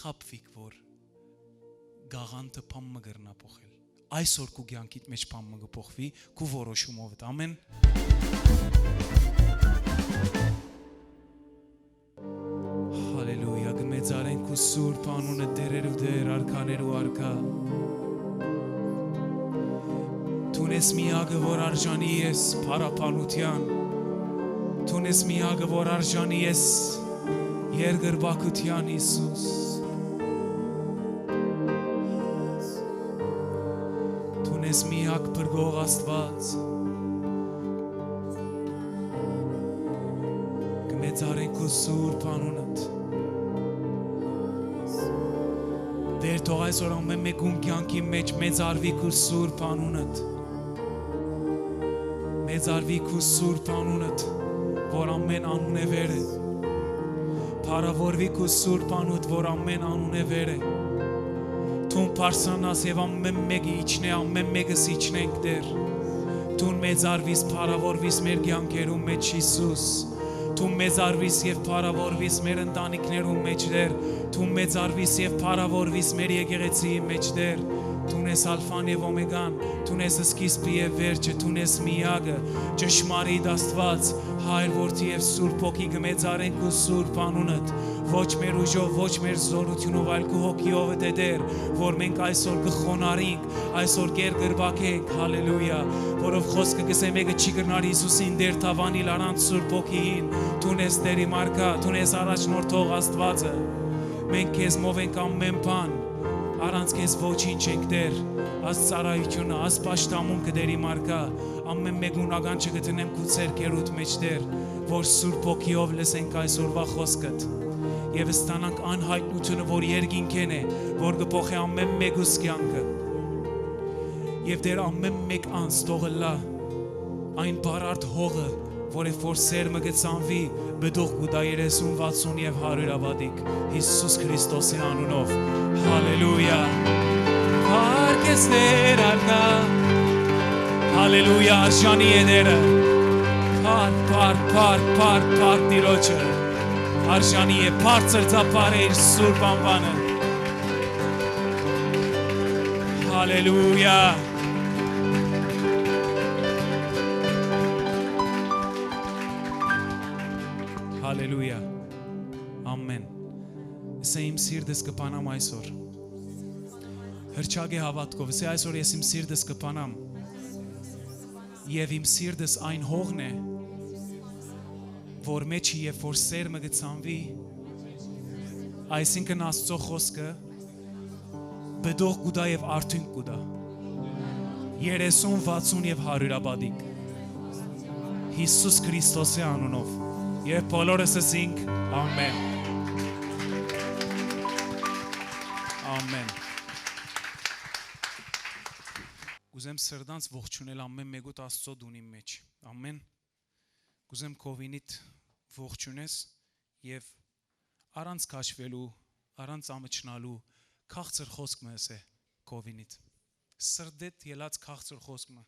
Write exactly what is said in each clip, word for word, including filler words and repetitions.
կապուիք, որ գաղանդը բան մը կրնայ փոխել։ Այսօր քու կեանքիդ մէջ բան մը կը փոխուի, քու որոշումովդ։ Ամեն։ Հալելույա, կը մեծարենք քու սուրբ անունը, դերերու Տեր, արքաներու արքայ։ Դուն ես միակը, որ արժանի ես փառաբանութեան։ Դուն ես միակը, որ արժանի ես երկրպագութեան, Յիսուս։ Դուն ես միակ փրկող Աստուած։ Կը մեծարենք քու սուրբ անունդ։ Տեր, թող այսօր ամէն մէկուն կեանքի մէջ մեծարուի քու սուրբ անունդ։ Մեծարուի քու սուրբ անունդ, որ ամէն անունէ վեր է։ Փառաւորուի քու սուրբ անունդ, որ ամէն անունէ վեր է։ Դուն բարձրանաս եւ ամէն մէկը իջնէ, ամէն մէկս իջնենք, Տեր։ Դուն մեծարուիս, փառաւորուիս մեր կեանքերու մէջ, Յիսուս։ Դուն մեծարուիս եւ փառաւորուիս մեր ընտանիքներու մէջ, Տեր։ Դուն մեծարուիս եւ փառաւորուիս մեր եկեղեցիի մէջ, Տեր։ Դուն ես Ալֆան եւ Օմեգան, դուն ես սկիզբը եւ վերջը, դուն ես միակը, ճշմարիտ Աստուած, Հայր, Որդի եւ Սուրբ Հոգի, կը մեծարենք քու սուրբ անունդ, ոչ մեր ուժով, ոչ մեր զօրութիւնով, այլ քու հոգիովդ է, Տեր, որ մենք այսօր կը խոնարհենք, այսօր կերկրպագենք, հալելույա, որով խօսքը կ'ըսէ, մէկը չի կրնար Յիսուսին Տեր դաւանիլ առանց Սուրբ Հոգիին, դուն ես Տեր իմ արքայ, դուն ես առաջնորդող Աստուածը, մենք քեզմով ենք ամէն բան, առանց քեզ ոչինչ ենք, Տեր, աս ծառայութիւնը, աս պաշտամունքը, Տեր իմ արքայ, ամէն մէկուն ականջը կը դնեմ քու ձեռքերուդ մէջ, Տեր, որ Սուրբ Հոգիով լսենք այսօրվա խօսքդ եւ ստանանք այն յայտնութիւնը, որ երկինքէն է, որ կը փոխէ ամէն մէկուս կեանքը։ Եւ Տեր, ամէն մէկ անձ թող ըլլայ այն բարարդ հողը, որը որ սերմը կը ցանուի, պտուղ կու տայ երեսուն, վաթսուն եւ հարիւր աւատիկ, Յիսուս Քրիստոսի անունով։ Հալելույա։ Փառք ես Տեր արքայ։ Հալելույա, արժանի է Տերը։ Փառք, փառք, փառք, փառք, փառք Տիրոջը։ Արժանի է, բարձր ծափարէ իր սուրբ անուանը։ Հալելույա։ Հալելույա։ Ամեն։ Ըսէ, իմ սիրտս կը բանամ այսօր։ Հրճակէ հաւատքով, ըսէ, այսօր ես իմ սիրտս կը բանամ։ Եւ իմ սիրտս այն հողն է, որ մէջը երբ որ սերմը կը ցանուի, այսինքն Աստծո խօսքը, պտուղ կու տայ եւ արդիւնք կու տայ։ Երեսուն, վաթսուն եւ հարիւր աբադիկ։ Յիսուս Քրիստոսի անունով։ Եւ բոլորս ըսինք. «Ամեն»։ Ամեն։ Կուզեմ սրտանց ողջունել ամեն մեկուդ Աստծո տունին մէջ։ Ամեն։ Կուզեմ քովինիդ ողջունես եւ առանց քաշվելու, առանց ամչնալու, քաղցր խօսք մը ըսէ քովինիդ։ Սրտեդ ելած քաղցր խօսք մը։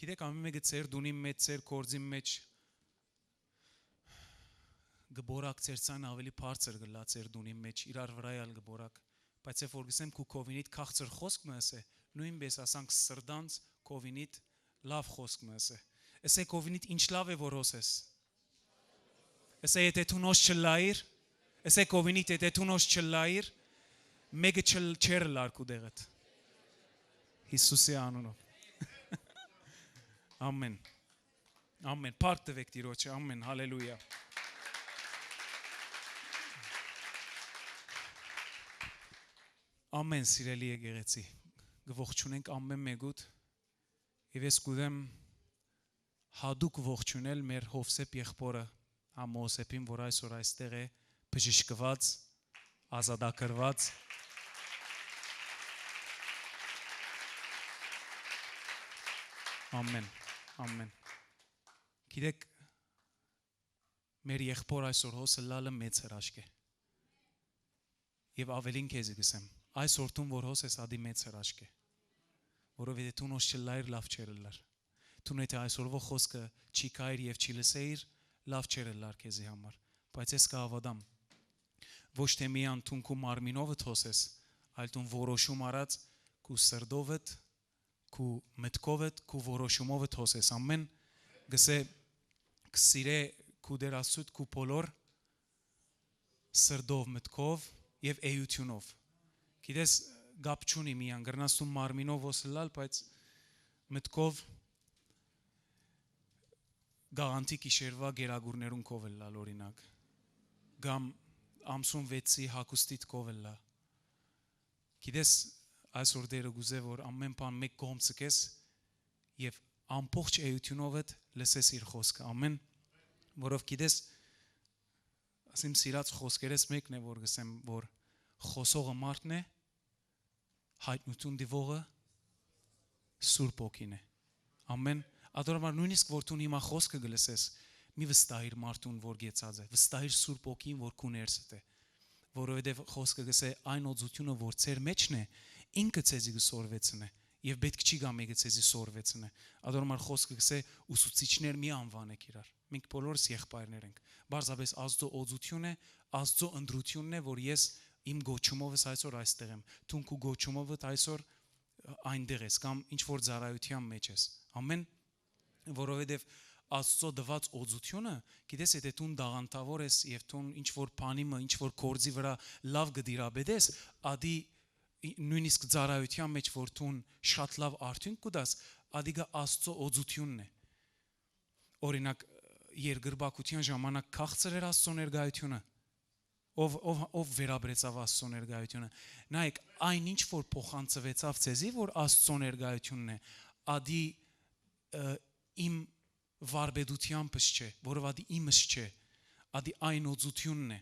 Գիտեք, ամեն մեկը ձեր տունին մէջ, ձեր գործին մէջ կը բորակ, ձեր ցայնը ավելի բարձր կ'ըլլայ ձեր տունին մէջ, իրար վրայ ալ կը բորակ։ Բայց երբ որ կ'ըսեմ քու քովինիդ քաղցր խօսք մը ըսէ, նոյնպէս ասանք սրտանց քովինիդ լաւ խօսք մը ըսէ։ Ըսէ քովինիդ ինչ լաւ է որ հոս ես։ Ըսէ, եթե դու նոյնս չըլլայիր, ըսէ քովինիդ, եթե դու նոյնս չըլլայիր, մէկը չըլ-, չէր ըլլար քու տեղդ։ Յիսուսի անունով։ Ամեն։ Ամեն։ Փառք տուէք Տիրոջը։ Ամեն։ Հալելույա։ Ամեն, սիրելի եկեղեցի, կը ողջունենք ամեն մեկուդ, եւ ես կուզեմ յատուկ ողջունել մեր Հովսեփ եղբորը, Ամմո Հովսեփին, որ այսօր այստեղ է, բժշկված, ազատագրված։ Ամեն, ամեն։ Գիտեք, մեր եղբոր այսօր հոս ըլլալը մեծ հրաշք է։ Եւ ավելին քեզի կ'ըսեմ, այսօր դուն որ հոս ես, ատի մեծ հրաշք է, որովհետեւ դու նոյնս չըլլայիր, լաւ չէր ըլլար։ Դուն եթե այսօրվա խօսքը չի քայիր եւ չի լսեիր, լաւ չէր ըլլար քեզի համար, բայց ես կը հաւատամ, Ոչ թէ միան դուն քու մարմինովդ հոսես, այլ դուն որոշում առած քու սրտովդ, քու մտքովդ, քու որոշումովդ հոսես։ Ամեն գսե, կսիրե քու Տեր Աստծուդ քու բոլոր սրտով, մտքով եւ էութիւնով։ Գիտես, կապ չունի միան, կրնաս դու մարմինով հոս ըլլալ, բայց մտքով գաղանթի գիշերուա գերագուրներուն քով ըլլալ, օրինակ, կամ ամսուն վեցի հագուստիդ քով ըլլա։ Գիտես, այսօր Տերը կուզէ, որ ամեն բան մէկ կողմ ցկես եւ ամբողջ էութիւնովդ լսես իր խօսքը։ Ամեն, որով գիտես, ասիմ սիրած խօսքերէս մէկն է, որ կսեմ, որ խօսողը մարդն է, յայտնութիւն տուողը Սուրբ Հոգին է։ Ամեն, ադորմար նույնիսկ որ դուն հիմա խօսքը կը լսես, մի վստահիր մարդուն, որ գեցած է, վստահիր Սուրբ Հոգին, որ քու ներսդ է, որովհետեւ խօսքը կսե, այն օծութիւնը, որ ձեր մէջն է, ինքը ձեզի կը սորվեցնէ եւ պէտք չի գայ մէկը ձեզի սորվեցնէ։ Ադորմար խօսքը կսե, ուսուցիչներ մի անուանեք իրար։ Մենք բոլորս եղբայրներ ենք։ Պարզապէս Աստծո օծութիւն է, Աստծո ընտրութիւնն է, որ ես իմ կոչումովս այսօր այստեղ եմ։ Դուն քու կոչումովդ այսօր այնտեղ ես կամ ինչ որ ծառայութեան մէջ ես։ Ամեն, որովհետեւ Աստծո տուած օծութիւնը, գիտես, եթե դուն տաղանդաւոր ես եւ դուն ինչ որ բանի մը, ինչ որ գործի վրա լաւ կը դիրապետես, ադի, նույնիսկ ծառայութեան մէջ որ դուն շատ լաւ արդիւնք կու տաս, ադիկա Աստծո օծութիւնն է։ Օրինակ, երկրպագութեան ժամանակ քաղցր էր Աստծո ներկայութիւնը, ով, ով, ով վերապրեցաւ Աստծո ներկայութիւնը։ Նայեք, այն ինչ որ փոխանցուեցաւ ձեզի, որ Աստծո ներկայութիւնն է, ադի, ը, իմ վարպետութեամբս չէ, որովհետեւ իմս չէ, ադի այն օծութիւնն է,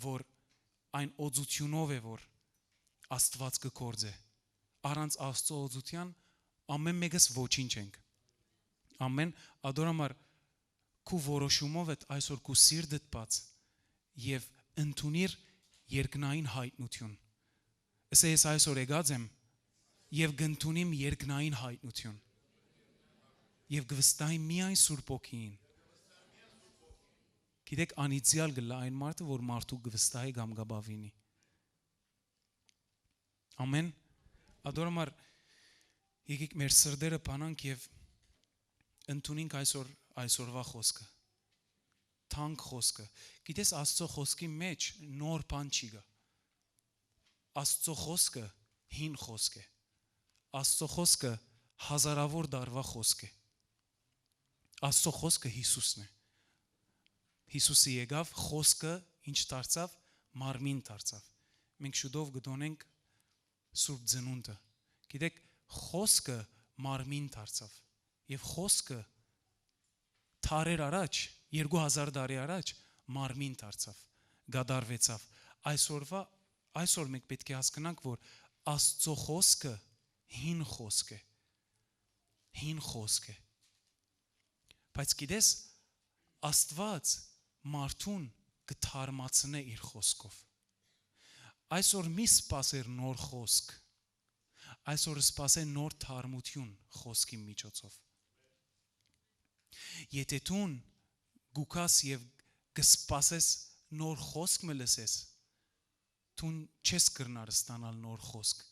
որ այն օծութիւնով է, որ Աստուած կը գործէ։ Առանց Աստծո օծութեան ամեն մէկս ոչինչ ենք։ Ամեն, ադոր համար քու որոշումովդ այսօր քու սիրտդ բաց եւ ընդունիր երկնային յայտնութիւն։ Ըսե, ես այսօր եկած եմ եւ կընդունիմ երկնային յայտնութիւն եւ կվստահիմ միայն Սուրբ Հոգիին։ Գիտեք, անիծեալ կ'ըլլայ այն մարդը, որ մարդու կվստահի կամ կ'ապավինի։ Ամեն։ Ադոր համար եկեք մեր սրտերը բանանք եւ ընդունինք այսօր, այսօրվա խօսքը, թանկ խօսքը։ Գիտես, Աստծո խօսքի մէջ նոր բան չի գա։ Աստծո խօսքը հին խօսք է։ Աստծո խօսքը հազարաւոր դարուայ խօսք է։ Աստծո խօսքը Յիսուսն է։ Յիսուսը եկաւ, խօսքը ինչ դարձաւ, մարմին դարձաւ։ Մենք շուտով կը տոնենք Սուրբ Ծնունդը։ Գիտեք, խօսքը մարմին դարձաւ։ Եւ խօսքը դարեր առաջ, երկու հազար տարի առաջ մարմին դարձաւ, կատարուեցաւ։ Այսօրվա, այսօր մենք պէտք է հասկնանք, որ Աստծո խօսքը հին խօսք է, հին խօսք է։ Բայց գիտես, Աստուած մարդուն կը թարմացնէ իր խօսքով։ Այսօր մի սպասեր նոր խօսք, այսօր սպասէ նոր թարմութիւն խօսքի միջոցով։ Եթե դուն գուքաս եւ կը սպասես նոր խօսք մը լսես, դուն չես կրնար ստանալ նոր խօսք։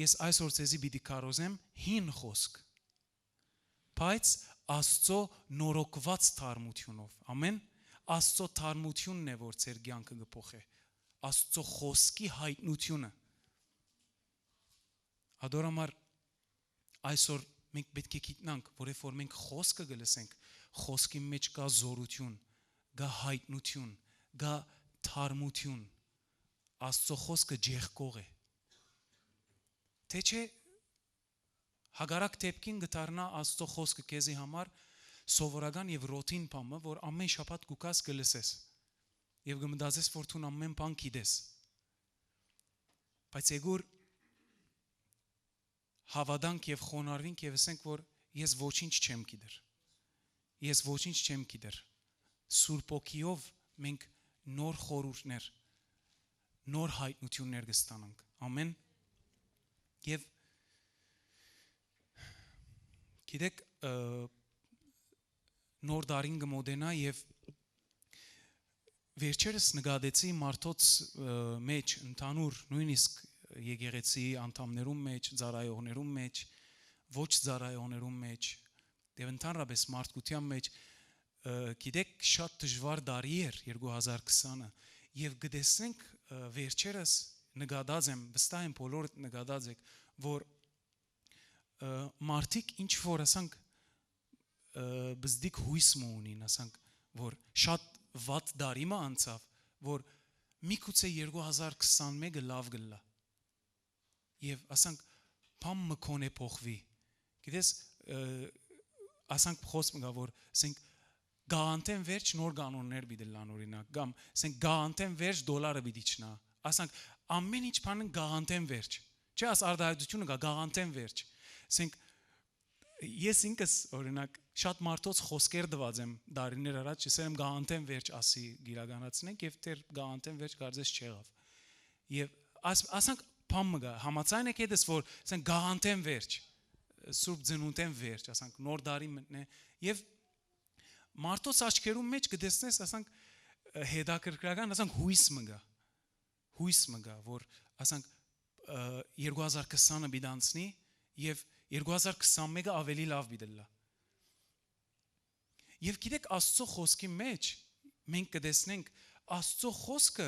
Ես այսօր ձեզի պիտի քարոզեմ հին խօսք, բայց Աստծո նորոգուած թարմութիւնով։ Ամեն։ Աստծո թարմութիւնն է, որ ձեր կեանքը կը փոխէ։ Աստծո խօսքի յայտնութիւնը։ Ադոր համար այսօր մենք պէտք է գիտնանք, որ երբ որ մենք խօսքը կը լսենք, խօսքի մէջ կա զօրութիւն, կա յայտնութիւն, կա թարմութիւն, Աստծո խօսքը ջեղկող է։ Թէ չէ, հակառակ դեպքին կը դառնայ Աստծո խօսքը քեզի համար սովորական եւ ռոթին բան մը, որ ամեն շաբաթ կու գաս կը լսես եւ կը մտածես, որ դուն ամեն բան գիտես։ Բայց եկուր հաւատանք եւ խոնարհուինք եւ ըսենք, որ ես ոչինչ չեմ գիտեր։ Ես ոչինչ չեմ գիտեր։ Սուրբ Հոգիով մենք նոր խորհուրդներ, նոր յայտնութիւններ կստանանք։ Ամեն։ Եւ գիտեք, ը, նոր դարին կը մոտենայ եւ Վերջերս նկատեցի մարդոց, ը, մեջ, ընդհանուր, նոյնիսկ եկեղեցի անդամներուն մեջ, ծառայողներուն մեջ, ոչ ծառայողներուն մեջ, եւ ընդհանրապէս մարդկութեան մեջ, ը, գիտեք, շատ դժուար տարի էր երկու հազար քսանը, եւ կը տեսնենք, ը, վերջերս նկատած եմ, վստահ եմ, բոլորդ նկատած եք, որ, ը, մարդիկ ինչ որ, ասանք, ը, բզդիկ յոյս մը ունին, ասանք, որ շատ վատ տարի մը անցաւ, որ միգուցե երկու հազար քսանմէկը լաւ կ'ըլլայ։ Եւ, ասանք, բան մը քոնէ փոխուի։ Գիտես, ը, ասանք, խօս մը կայ, որ, ասենք, գաղանթէն վերջ նոր կանոններ պիտի ըլլան, օրինակ, կամ, ասենք, գաղանթէն վերջ դոլարը պիտի իջնայ։ Ասանք, ամէն ինչ բանն գաղանթէն վերջ։ Չէ՞, աս արտահայտութիւնը կայ, գաղանթէն վերջ։ Ասենք, ես ինքս, օրինակ, շատ մարդոց խօսքեր տուած եմ տարիներ առաջ, ըսել եմ, գաղանթէն վերջ ասի կիրականացնենք, եւ դեռ գաղանթէն վերջ կարծես չեղաւ։ Եւ աս-, ասանք, բան մը կայ, համաձայն եք հետս, որ, ասենք, գաղանթէն վերջ, Սուրբ Ծնունդէն վերջ, ասանք, նոր տարի մտնէ, եւ մարդոց աչքերուն մեջ կը տեսնես, ասանք, հետաքրքրական, ասանք, յոյս մը կայ, յոյս մը կայ, որ, ասանք, ը, երկու հազար քսանը պիտի անցնի եւ երկու հազար քսանմէկը աւելի լաւ պիտի ըլլայ։ Եւ գիտեք, Աստծո խօսքի մեջ մենք կը տեսնենք, Աստծո խօսքը,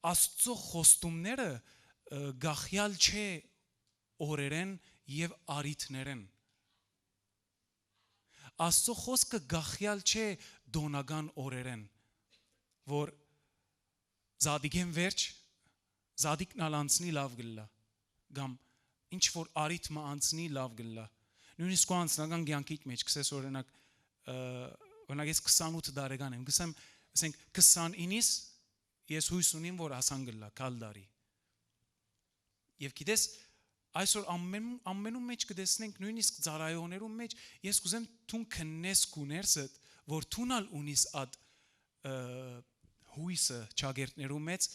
Աստծո խոստումները, ը, գախեալ չէ օրերէն եւ առիթներէն։ Աստծո խօսքը գախեալ չէ տօնական օրերէն, որ Զատիկէն վերջ, Զատիկն ալ անցնի, լաւ կ'ըլլայ, կամ ինչ որ առիթ մը անցնի, լաւ կ'ըլլայ։ Նոյնիսկ քու անձնական կեանքիդ մեջ, կ'ըսես, օրինակ, ը, օրինակ, ես քսանութ տարեկան եմ, կ'ըսեմ, ասենք, քսանինիս ես յոյս ունիմ, որ հասան կ'ըլլայ, գալ տարի։ Եւ գիտես, այսօր ամեն, ամենուն մեջ կը տեսնենք, նոյնիսկ ծառայողներուն մեջ, ես կ'ուզեմ դուն քննես քու ներսդ, որ դուն ալ ունիս այդ, ը, յոյսը չակերտներու մեծ,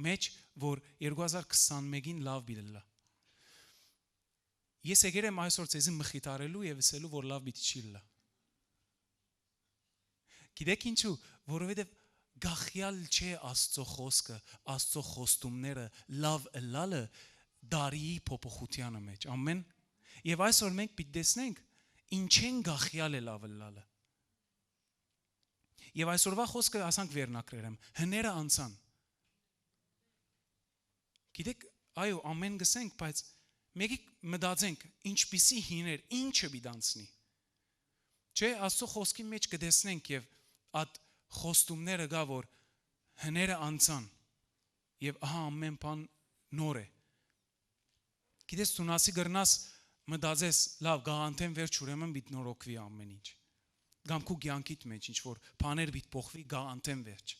մեջ, որ երկու հազար քսանմէկին լաւ պիտի ըլլայ։ Ես եկեր եմ այսօր ձեզի մխիթարելու եւ ըսելու, որ լաւ պիտի չի ըլլայ։ Գիտեք ինչու՞, որովհետեւ գախեալ չէ Աստծո խօսքը, Աստծո խոստումները, լաւ ըլլալը տարիի փոփոխութեանը մեջ։ Ամեն։ Եւ այսօր մենք պիտի տեսնենք, ինչեն գախեալ է լաւ ըլլալը։ Եւ այսօրվա խօսքը, ասանք, վերնակրեր եմ, հները անցան։ Գիտեք, այո, ամեն կ'ըսենք, բայց մեկիկ մտածենք, ինչպիսի հիներ, ինչը պիտի անցնի։ Չէ, Աստծո խօսքի մեջ կը տեսնենք եւ այդ խոստումները կայ, որ հները անցան եւ ահա ամեն բան նոր է։ Գիտես, դուն ասի կրնաս մտածես, լաւ, գաղանթէն վերջ ուրեմն պիտի նորոգուի ամեն ինչ։ Կամ քու կեանքիդ մեջ ինչ որ բաներ պիտի փոխուի գաղանթէն վերջ։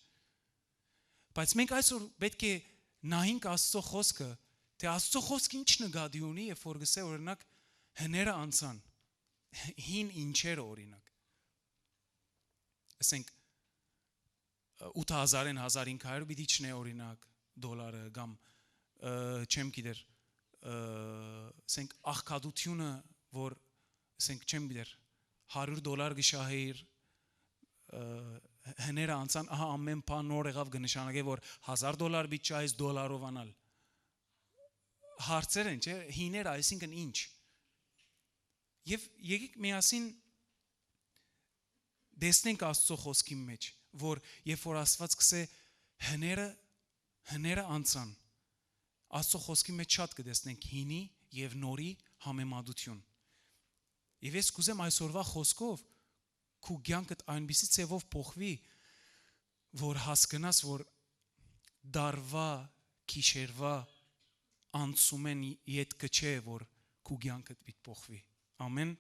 Բայց մենք այսօր պէտք է նայենք Աստծո խօսքը, թէ Աստծո խօսքը ինչ նկատի ունի, երբ որ կ'ըսէ, օրինակ, հները անցան, հին ինչեր, օրինակ, ասենք, ութ հազարէն հազար հինգ հարյուր պիտի իջնէ, օրինակ, դոլարը, կամ, ը, չեմ գիտեր, ը, ասենք, աղքատությունը, որ, ասենք, չեմ գիտեր, հարիւր դոլար կը շահէիր, ը, հները անցան, ահա ամեն բան նոր եղաւ, կը նշանակէ, որ հազար դոլար պիտի շահես դոլարով անալ։ Հարցեր են, չէ՞, հիներ, այսինքն ինչ։ Եւ եկեք միասին տեսնենք Աստծո խօսքի մեջ, որ երբ որ Աստված կ'ըսէ, հները, հները անցան, Աստծո խօսքի մեջ շատ կը տեսնենք հինի եւ նորի համեմատություն։ Եւ ես կ'ուզեմ այսօրվա խօսքով քու կեանքդ այնպիսի ձևով փոխուի, որ հասկնաս, որ տարուայ, գիշերուայ, անցումէն ետքը չէ, որ քու կեանքդ պիտի փոխուի։ Ամեն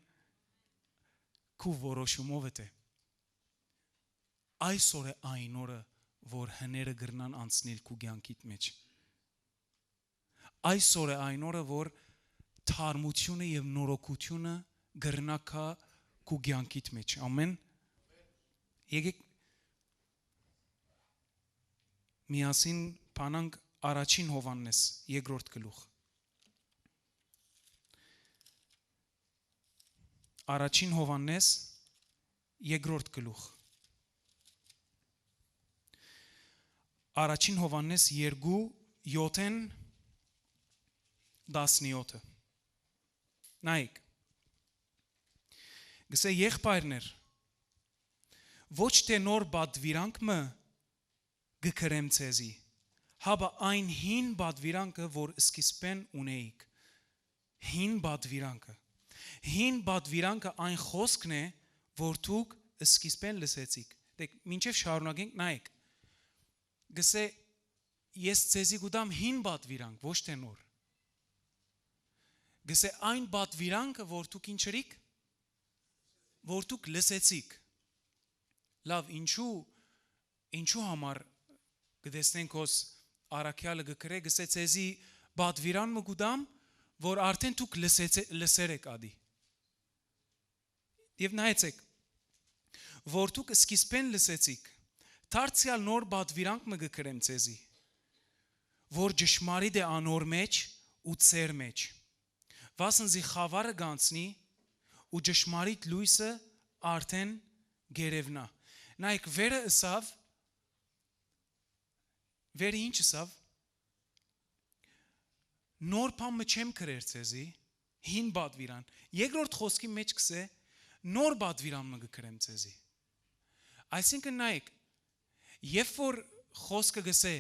քու որոշումովդ է։ Այսօր է այն օրը, որ հները կրնան անցնել քու կեանքիդ մեջ։ Այսօր է այն օրը, որ թարմությունը եւ նորոգությունը կրնայ գայ քու կեանքիդ մեջ։ Ամեն։ Եկեք միասին բանանք Առաջին Յովհաննէս, երկրորդ գլուխ։ Առաջին Յովհաննէս, երկրորդ գլուխ։ Առաջին Յովհաննէս երկու, յոթ, տասնեօթը։ Նայեք, գսե. «Եղբայրներ, ոչ թէ նոր պատուիրանք մը կը կրեմ ձեզի, հապա այն հին պատուիրանքը, որ սկիզբէն ունէիք»։ Հին պատուիրանքը։ Հին պատուիրանքը այն խօսքն է, որ դուք սկիզբէն լսեցիք։ Դեք, մինչեւ շարունակենք, նայեք։ Գսե. «Ես ձեզի կու տամ հին պատուիրանք, ոչ թէ նոր»։ Գսե. «Այն պատուիրանքը, որ դուք ինչ ըրիք, որ դուք լսեցիք»։ Լաւ, ինչու, ինչու համար կը տեսնենք հոս առաքեալը կը գրէ, գսե. «Ձեզի պատուիրան մը կու տամ, որ արդէն դուք լսեցե-, լսեր էք ատի»։ Եւ նայեցեք, որ դուք սկիզբէն լսեցիք, դարձեալ նոր պատուիրանք մը կը կրեմ ձեզի, որ ճշմարիտ է անոր մէջ ու ձեր մէջ, վասն զի խաւարը կ'անցնի ու ճշմարիտ լոյսը արդէն կ'երեւնայ»։ Նայեք, վերը ըսաւ, վերը ինչ ըսաւ. «Նոր բան մը չեմ գրեր ձեզի, հին պատուիրան»։ Երկրորդ խօսքի մէջ գսե. «Նոր պատուիրան մը կը գրեմ ձեզի»։ Այսինքն, նայեք, երբ որ խօսքը գսե.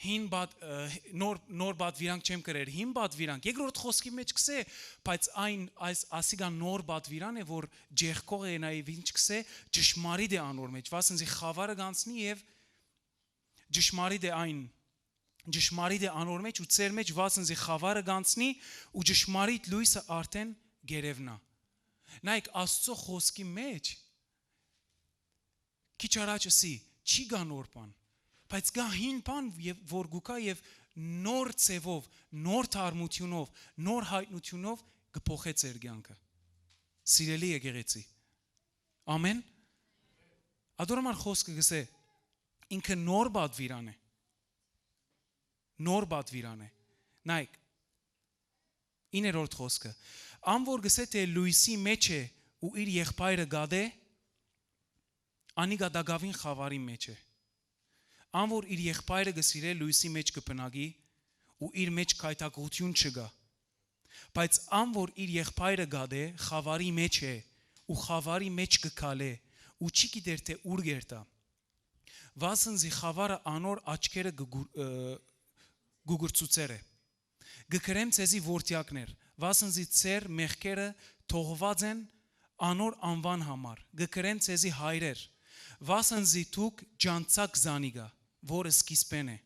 «Հին պատ-, ը, նոր, նոր պատուիրանք չեմ գրեր, հին պատուիրանք»։ Երկրորդ խօսքի մէջ գսե. «Բայց այն, այս, ասիկա նոր պատուիրան է, որ ջեղքող է», նայ, եւ ինչ գսե. «Ճշմարիտ է անոր մէջ, վասն զի խաւարը կ'անցնի եւ ճշմարիտ է այն, ճշմարիտ է անոր մէջ ու ձեր մէջ, վասն զի խաւարը կ'անցնի ու ճշմարիտ լոյսը արդէն կ'երեւնայ»։ Նայեք, Աստուծոյ խօսքի մէջ քիչ առաջ ըսի. «Չի գա նոր բան», բայց գա հին բան, եւ որ գուկա եւ նոր ձեւով, նոր թարմութիւնով, նոր յայտնութիւնով կը փոխէ ձեր կեանքը։ Սիրելի եկեղեցի, ամեն։ Ադոր համար խօսքը գսե. «Ինքը նոր պատուիրան է»։ Նոր պատուիրան է։ Նայեք, իններորդ խօսքը. «Ան որ գսե թէ լոյսի մէջ է ու իր եղբայրը կատէ, անիկա տակաւին խաւարի մէջ է։ Ան որ իր եղբայրը կը սիրէ, լոյսի մէջ կը բնակի ու իր մէջ գայթակղութիւն չկայ։ Բայց ան որ իր եղբայրը կատէ, խաւարի մէջ է ու խաւարի մէջ կը քալէ ու չի գիտեր թէ ուր կ'երթայ, վասն զի խաւարը անոր աչքերը կը գուր-, ը, կը գուրցուցեր է։ Կը գրեմ ձեզի, որդեակներ, վասն զի ձեր մեղքերը թողուած են անոր անուան համար։ Կը գրեմ ձեզի, հայրեր, վասն զի դուք ճանչցաք զանիկա, որ սկիզբէն է։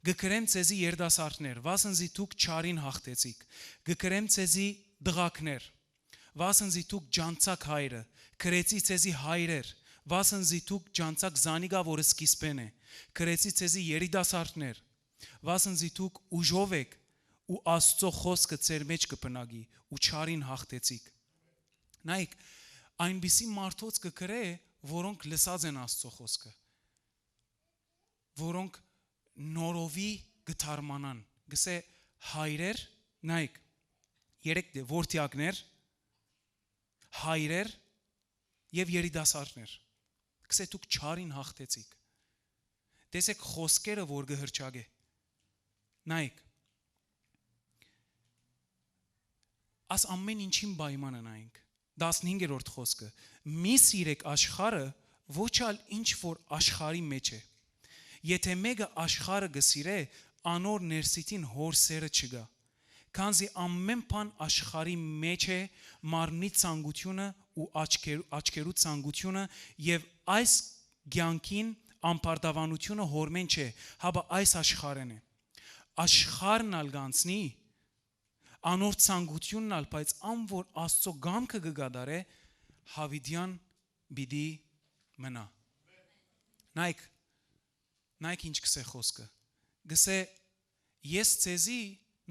Կը գրեմ ձեզի, երիտասարդներ, վասն զի դուք չարին յաղթեցիք։ Կը գրեմ ձեզի, տղաքներ, վասն զի դուք ճանչցաք հայրը։ Գրեցի ձեզի, հայրեր, վասն զի դուք ճանչցաք զանիկա, որ սկիզբէն է։ Գրեցի ձեզի, երիտասարդներ, վասն զի դուք ուժով էք ու Աստուծոյ խօսքը ձեր մէջ կը բնակի ու չարին յաղթեցիք։ Նայեք, այնպիսի մարդոց կը գրէ, որոնք լսած են Աստուծոյ խօսքը, որոնք նորովի կը թարմանան։ Գսե, հայրեր, նայեք, երեք դէ, որդեակներ, հայրեր եւ երիտասարդներ։ Գսե, դուք չարին յաղթեցիք։ Տեսեք խօսքերը, որ կը հրճակէ։ Նայեք, աս ամեն ինչին պայմանը նայենք։ Տասնհինգերորդ խօսքը. «Մի սիրեք աշխարհը, ոչ ալ ինչ որ աշխարհի մէջ է։ Եթէ մէկը աշխարհը կը սիրէ, անոր ներսիդին Հօր սերը չկայ։ Քանզի ամէն բան աշխարհի մէջ է, մարմնի ցանկութիւնը ու աչքեր-, աչքերու ցանկութիւնը, եւ այս կեանքին ամբարտաւանութիւնը Հօրմէն չէ, հապա այս աշխարհէն է։ Աշխարհն ալ կ'անցնի, անոր ցանկութիւնն ալ, բայց ան որ Աստուծոյ կամքը կը կատարէ, յաւիտեան պիտի մնայ»։ Նայեք, նայեք ինչ կսե խօսքը։ Գսե. «Ես ձեզի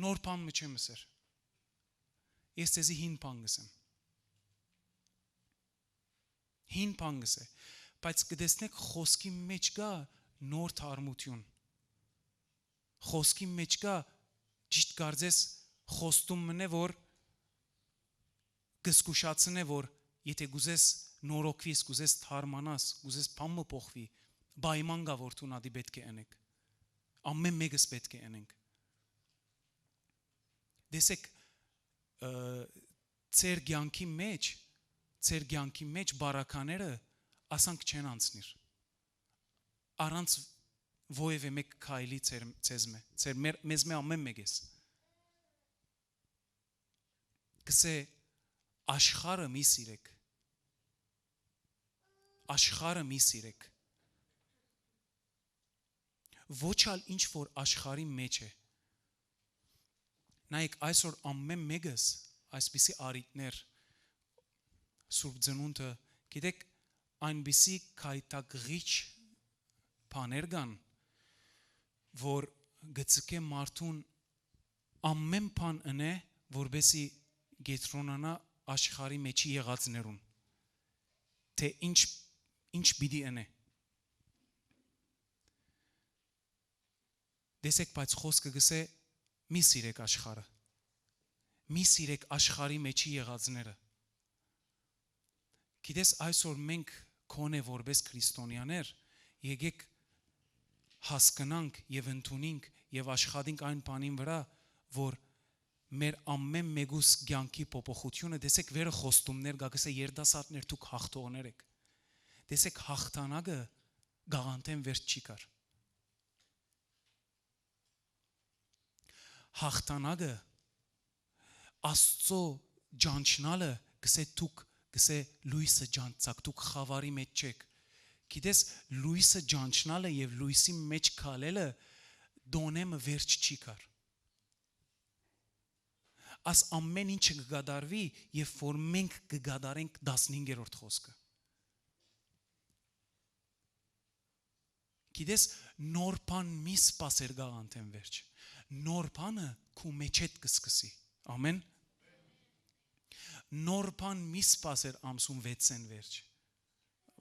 նոր բան մը չեմ ըսեր։ Ես ձեզի հին բան կսեմ»։ Հին բան կսե, բայց կը տեսնեք, խօսքի մէջ կայ նոր թարմութիւն։ Խօսքի մէջ կայ, ճիշդ կարծես, խոստում մը, որ կը զգուշացնէ, որ եթէ կ'ուզես նորոգուիս, կ'ուզես թարմանաս, կ'ուզես բան մը փոխուի, պայման կայ, որ դուն ատի պէտք է ընենք։ Ամէն մէկս պէտք է ընենք։ Տեսեք, ը, ձեր կեանքի մէջ, ձեր կեանքի մէջ բարակաները ասանք չեն անցնիր, առանց որեւէ մէկ քայլի ձեր, ձեզմէ, ձեր, մեր, մեզմէ ամէն մէկէս։ Կսե, աշխարհը մի սիրեք, աշխարհը մի սիրեք, ոչ ալ ինչ որ աշխարհի մէջ է։ Նայեք, այսօր ամէն մէկս այսպիսի առիթներ, Սուրբ Ծնունդը, գիտեք, այնպիսի գայթակղիչ բաներ կան, որ գցկե մարդուն ամէն բան ընէ, որպեսի կեդրոնանայ աշխարհի մէջի եղածներուն, թէ ինչ, ինչ պիտի ընէ։ Տեսեք, բայց խօսքը կսե, մի սիրեք աշխարհը, մի սիրեք աշխարհի մէջի եղածները։ Գիտես, այսօր մենք քոնէ որպէս քրիստոնեաներ եկեք հասկնանք եւ ընդունինք եւ աշխատինք այն բանին վրայ, որ մեր ամէն մեկուս կեանքի փոփոխութիւնը, տեսեք, վերը խոստումներ կայ, կսե, երիտասարդներ, դուք հաղթողներ էք։ Տեսեք, հաղթանակը գաղանթէն վերջ չի գար։ Հաղթանակը, Աստծո ճանչնալը, կսե, դուք, կսե, լոյսը ճանչցաք, դուք խաւարի մէջ չէք։ Գիտես, լոյսը ճանչնալը եւ լոյսի մէջ քալելը դոնեմը վերջ չի գար։ Աս ամէն ինչը կը կատարուի, երբ որ մենք կը կատարենք տասնհինգերորդ խօսքը։ Գիտես, նոր բան մի սպասեր գաղանթէն վերջ։ Նոր բանը քու մէջէդ կը սկսի։ Ամէն։ Նոր բան մի սպասեր ամսուն վեցէն վերջ։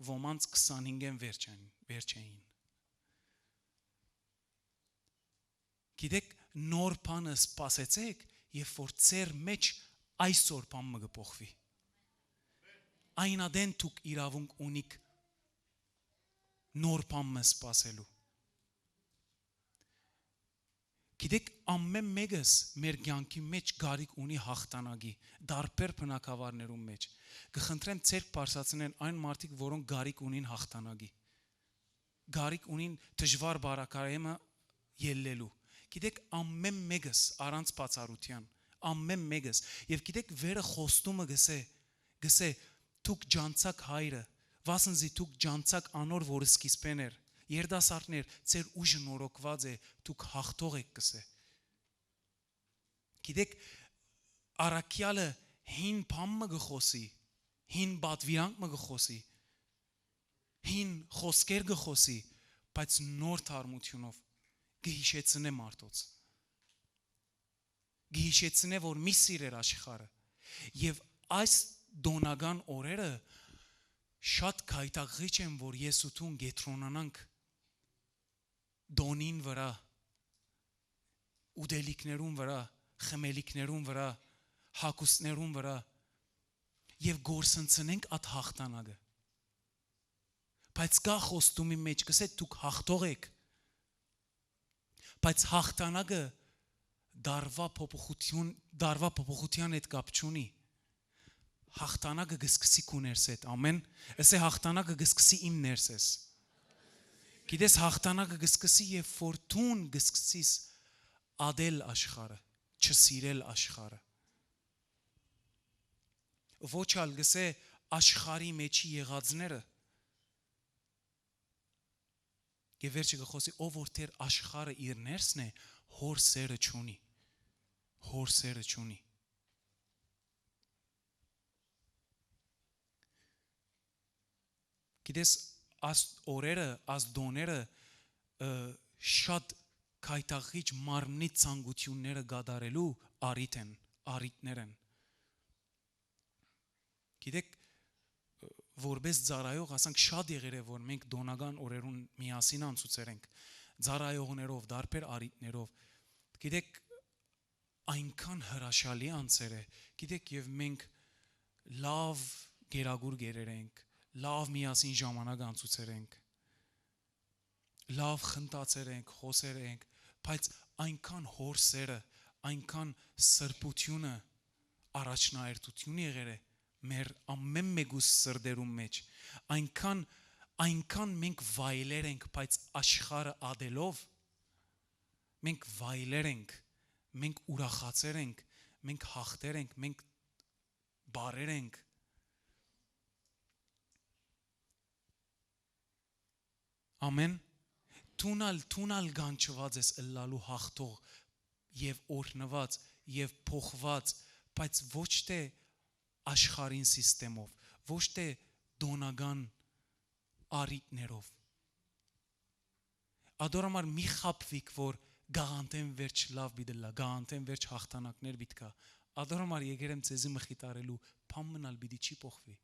Ոմանց քսանհինգէն վերջ են, վերջ էին։ Գիտեք, նոր բանը սպասեցեք, երբ որ ձեր մէջ այսօր բան մը կը փոխուի։ Այն ատեն դուք իրաւունք ունիք նոր բան մը սպասելու։ Գիտեք, ամէն մեկս մեր կեանքի մէջ կարիք ունի հաղթանակի, տարբեր բնակավարներուն մէջ։ Կը խնդրեմ ձեռք բարձրացնեն այն մարդիկ, որոնք կարիք ունին հաղթանակի, կարիք ունին դժուար բարակայեմը ելլելու։ Գիտեք, ամէն մեկս առանց բացառութեան, ամէն մեկս։ Եւ գիտեք, վերը խոստումը գսե, գսե, «Դուք ճանչցաք Հայրը, վասն զի դուք ճանչցաք անոր, որ սկիզբէն էր»։ Երիտասարդներ, ձեր ուժը նորոգուած է, դուք հաղթող էք, կսե։ Գիտեք, առաքեալը հին բան մը կը խօսի, հին պատվիրանք մը կը խօսի, հին խօսքեր կը խօսի, բայց նոր թարմութիւնով կը յիշեցնէ մարդոց, կը յիշեցնէ, որ մի սիրեր աշխարհը։ Եւ այս տօնական օրերը շատ գայթակղիչ են, որ ես ու դուն կեդրոնանանք տօնին վրայ, ուտելիքներուն վրայ, խմելիքներուն վրայ, հագուստներուն վրայ եւ կորսնցնենք այդ հաղթանակը։ Բայց կայ խոստումի մէջ, կսե, «Դուք հաղթող էք»։ Բայց հաղթանակը դարվա փոփոխություն, դարվա փոփոխության հետ կապ չունի։ Հաղթանակը կը սկսի քու ներսեդ, ամէն։ Ըսե, հաղթանակը կը սկսի իմ ներսես։ Գիտես, հաղթանակը կը սկսի, երբ որ դուն կը սկսես ատել աշխարհը, չսիրել աշխարհը։ Ոչ ալ, կսե, աշխարհի մէջի եղածները։ Եւ վերջը կը խօսի, ով որ դեռ աշխարհը իր ներսն է, հոր սերը չունի, հոր սերը չունի։ Գիտես, աս օրերը, աս տօները, ը, շատ գայթակղիչ մարմնի ցանկութիւնները կատարելու առիթ են, առիթներ են։ Գիտեք, որպես ծառայող, ասենք, շատ եղեր է, որ մենք տոնական օրերուն միասին անցուցեր ենք, ծառայողներով, դարբեր առիթներով։ Գիտեք, այնքան հրաշալի անցեր է, գիտեք, եւ մենք լավ գերագուր գերեր ենք, լավ միասին ժամանակ անցուցեր ենք։ լաւ խնդացեր ենք, խօսեր ենք, բայց այնքան հոր սերը, այնքան սրբութիւնը առաջնահերթութիւն եղեր է մեր ամէն մեկուս սրտերուն մէջ, այնքան, այնքան մենք վայելեր ենք, բայց աշխարհը ատելով, մենք վայելեր ենք, մենք ուրախացեր ենք, մենք հաղթեր ենք, մենք բարեր ենք։ Ամեն։ Դուն ալ, դուն ալ կանչուած ես ըլլալու հաղթող եւ օրհնուած եւ փոխուած, բայց ոչ թէ աշխարհին սիստեմով, ոչ թէ տօնական առիթներով։ Ատոր համար մի խաբուիք, որ գաղանտէն վերջ լաւ պիտի լա, գաղանտէն վերջ հաղթանակներ պիտի գայ։ Ատոր համար եկեր եմ ձեզի մխիթարելու, բան մնալ պիտի չի փոխվի։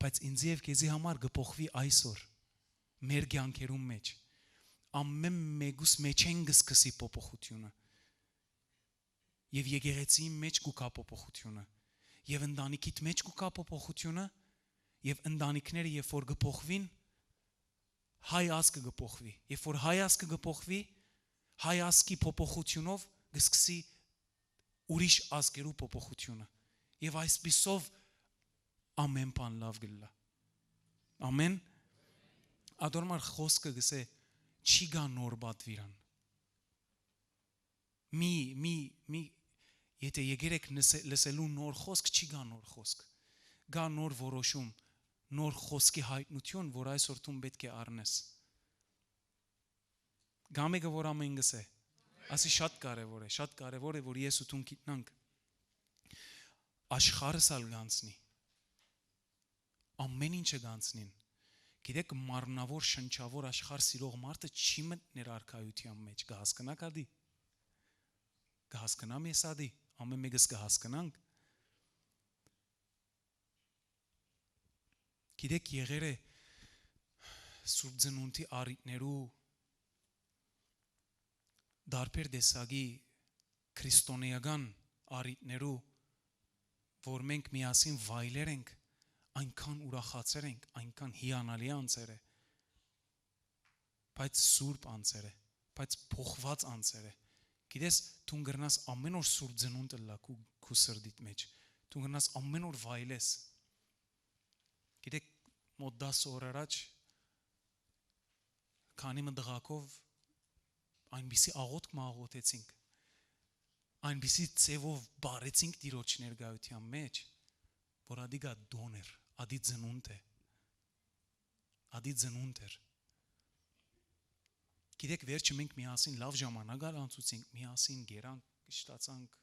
Բայց ինձի եւ քեզի համար կը փոխվի այսօր, մեր կեանքերուն մէջ։ Ամէն մեկուս մէջէն կը սկսի փոփոխութիւնը։ Եւ եկեղեցիին մէջ կու գայ փոփոխութիւնը։ Եւ ընտանիքիդ մէջ կու գայ փոփոխութիւնը, եւ ընտանիքները երբ որ կը փոխուին, հայ ազգը կը փոխուի։ Երբ որ հայ ազգը կը փոխուի, հայ ազգի փոփոխութիւնով կը սկսի ուրիշ ազգերու փոփոխութիւնը։ Եւ այսպիսով ամէն բան լաւ կ'ըլլայ։ Ամէն։ Ատոր համար խօսքը կ'ըսէ, չի գայ նոր պատուիրան։ Մի, մի, մի, եթե եկեր եք նսե-, լսելու նոր խօսք, չի գայ նոր խօսք։ Գայ նոր որոշում, նոր խօսքի յայտնութիւն, որ այսօր դուն պէտք է առնես։ Գայ մէկը, որ ամէն կ'ըսէ, ասի շատ կարեւոր է, շատ կարեւոր է, որ ես ու դուն գիտնանք։ Աշխարհս ալ կ'անցնի։ Ամէն ինչը կ'անցնին։ Գիտեք, մարմնաւոր, շնչաւոր աշխարհ սիրող մարդը չի մտներ արքայութեան մէջ, կը հասկնա՞ք ադի։ Կը հասկնամ ես ադի, ամէն մեկս կը հասկնանք։ Գիտեք, եղեր է Սուրբ Ծնունդի առիթներու, տարբեր տեսակի քրիստոնեական առիթներու, որ մենք միասին վայելեր ենք, այնքան ուրախացեր ենք, այնքան հիանալի անցեր է, բայց սուրբ անցեր է, բայց փոխված անցեր է։ Գիտես, դուն կրնաս ամէն օր Սուրբ Ծնունդ ըլլայ քու, քու սրտիդ մէջ, դուն կրնաս ամէն օր վայելես։ Գիտեք, մոտ դաս օր առաջ քանի մը տղակով այնպիսի աղօթք մը աղօթեցինք, այնպիսի ձևով բարեցինք Տիրոջ ներկայութեան մէջ, որ ադի գա դոն էր, ադի ծնունդ է, ադի ծնունդ էր։ Գիտեք, վերջը մենք միասին լաւ ժամանակ ալ անցուցինք, միասին գերանք, կշտացանք,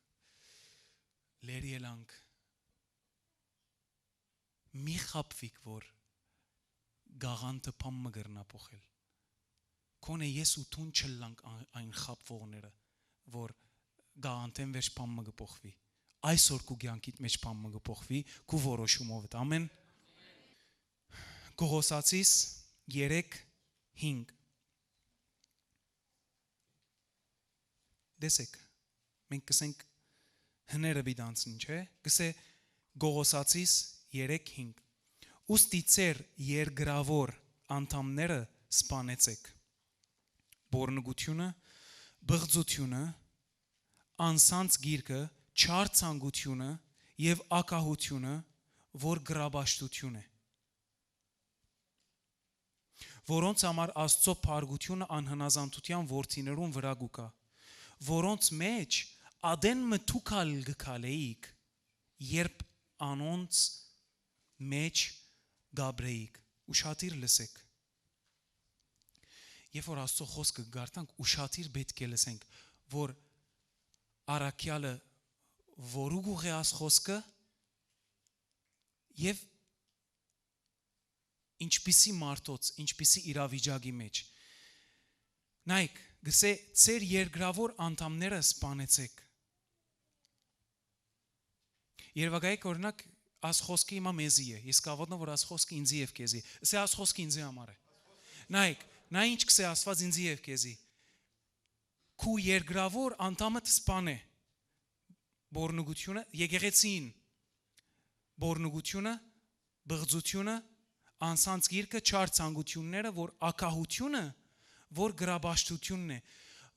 լեր ելանք։ Մի խաբվիք, որ գաղանթը բան մը կրնա փոխել։ Քոնէ ես ու դուն չըլլանք ա-, այն խաբվողները, որ գաղանթէն վերջ բան մը կը փոխվի։ Այսօր քու կեանքիդ մէջ բան մը կը փոխվի, քու որոշումովդ։ Ամեն։ Կողոսացիս երեք հինգ։ Տեսեք, մենք կսենք հները պիտի անցնին, չէ՞։ Կսե Կողոսացիս երեք հինգ։ Ուստի ձեր երկրաւոր անդամները սպանեցեք. բորնգութիւնը, բղծութիւնը, անսանց գիրքը, չար ցանկութիւնը եւ ակահութիւնը, որ գրապաշտութիւն է, որոնց համար Աստծո փառքութիւնը անհնազանդութեան որդիներուն վրայ կու գայ, որոնց մէջ ատեն մը դուք ալ կը քալէիք, երբ անոնց մէջ կ'ապրէիք։ Ուշադիր լսեք։ Երբ որ Աստծո խօսքը կկարդանք, ուշադիր պէտք է լսենք, որ առաքեալը որու կ'ուղղէ աս խօսքը եւ ինչպիսի մարդոց, ինչպիսի իրավիճակի մէջ։ Նայեք, գսե, ձեր երկրաւոր անդամները սպանեցեք։ Երևակայեք, օրինակ, աս խօսքը հիմա մեզի է, ես կավոտնեմ, որ աս խօսքը ինձի եւ քեզի։ Սե աս խօսքը ինձի համար է։ Նայեք, նայ ինչ գսե Աստված ինձի եւ քեզի։ Քու երկրաւոր անդամդ սպանէ, բորնուգութիւնը, եկեղեցին, բորնուգութիւնը, բղծութիւնը, անսանց գիրքը չար ցանկութիւնները, որ ակահութիւնը, որ գրապաշտութիւնն է,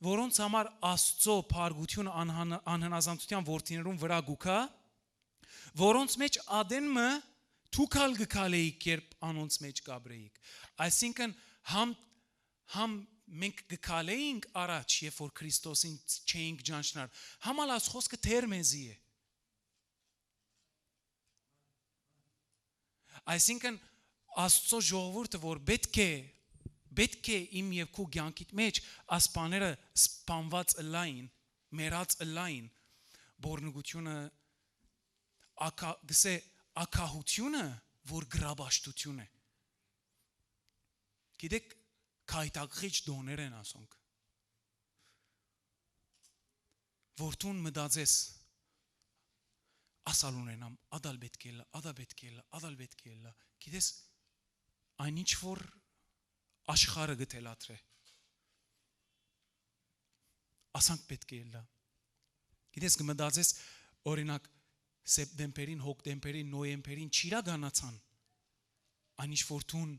որոնց համար Աստուծոյ փառքութիւնը անհան-, անհնազանդութեան որդիներուն վրայ կու գայ, որոնց մէջ ատեն մը դուք ալ կը քալէիք, երբ անոնց մէջ կ'ապրէիք։ Այսինքն, համ, համ մենք կը քալէինք առաջ, երբ որ Քրիստոսին չէինք ճանչնար, համ ալ այս խօսքը դեռ մեզի է։ Այսինքն, Աստուծոյ ժողովուրդը, որ պէտք է, պէտք է իմ եւ քու կեանքիդ մէջ այս բաները սպանուած ըլլային, մեռած ըլլային, բոռնկութիւնը, ակա-, գսե, ակահութիւնը, որ գրապաշտութիւն է։ Գիտեք, գայթակղիչ տոներ են ասոնք, որ դուն մտածես, «Ասալ ունենամ, ատալ պէտք է ըլլայ, ատալ պէտք է ըլլայ, ատալ պէտք է ըլլայ»։ Գիտես, այն ինչ որ աշխարհը կը թելադրէ, ասանք պէտք է ըլլայ։ Գիտես, կը մտածես, օրինակ, սեպտեմբերին, հոկտեմբերին, նոյեմբերին չիրականացան այն ինչ որ դուն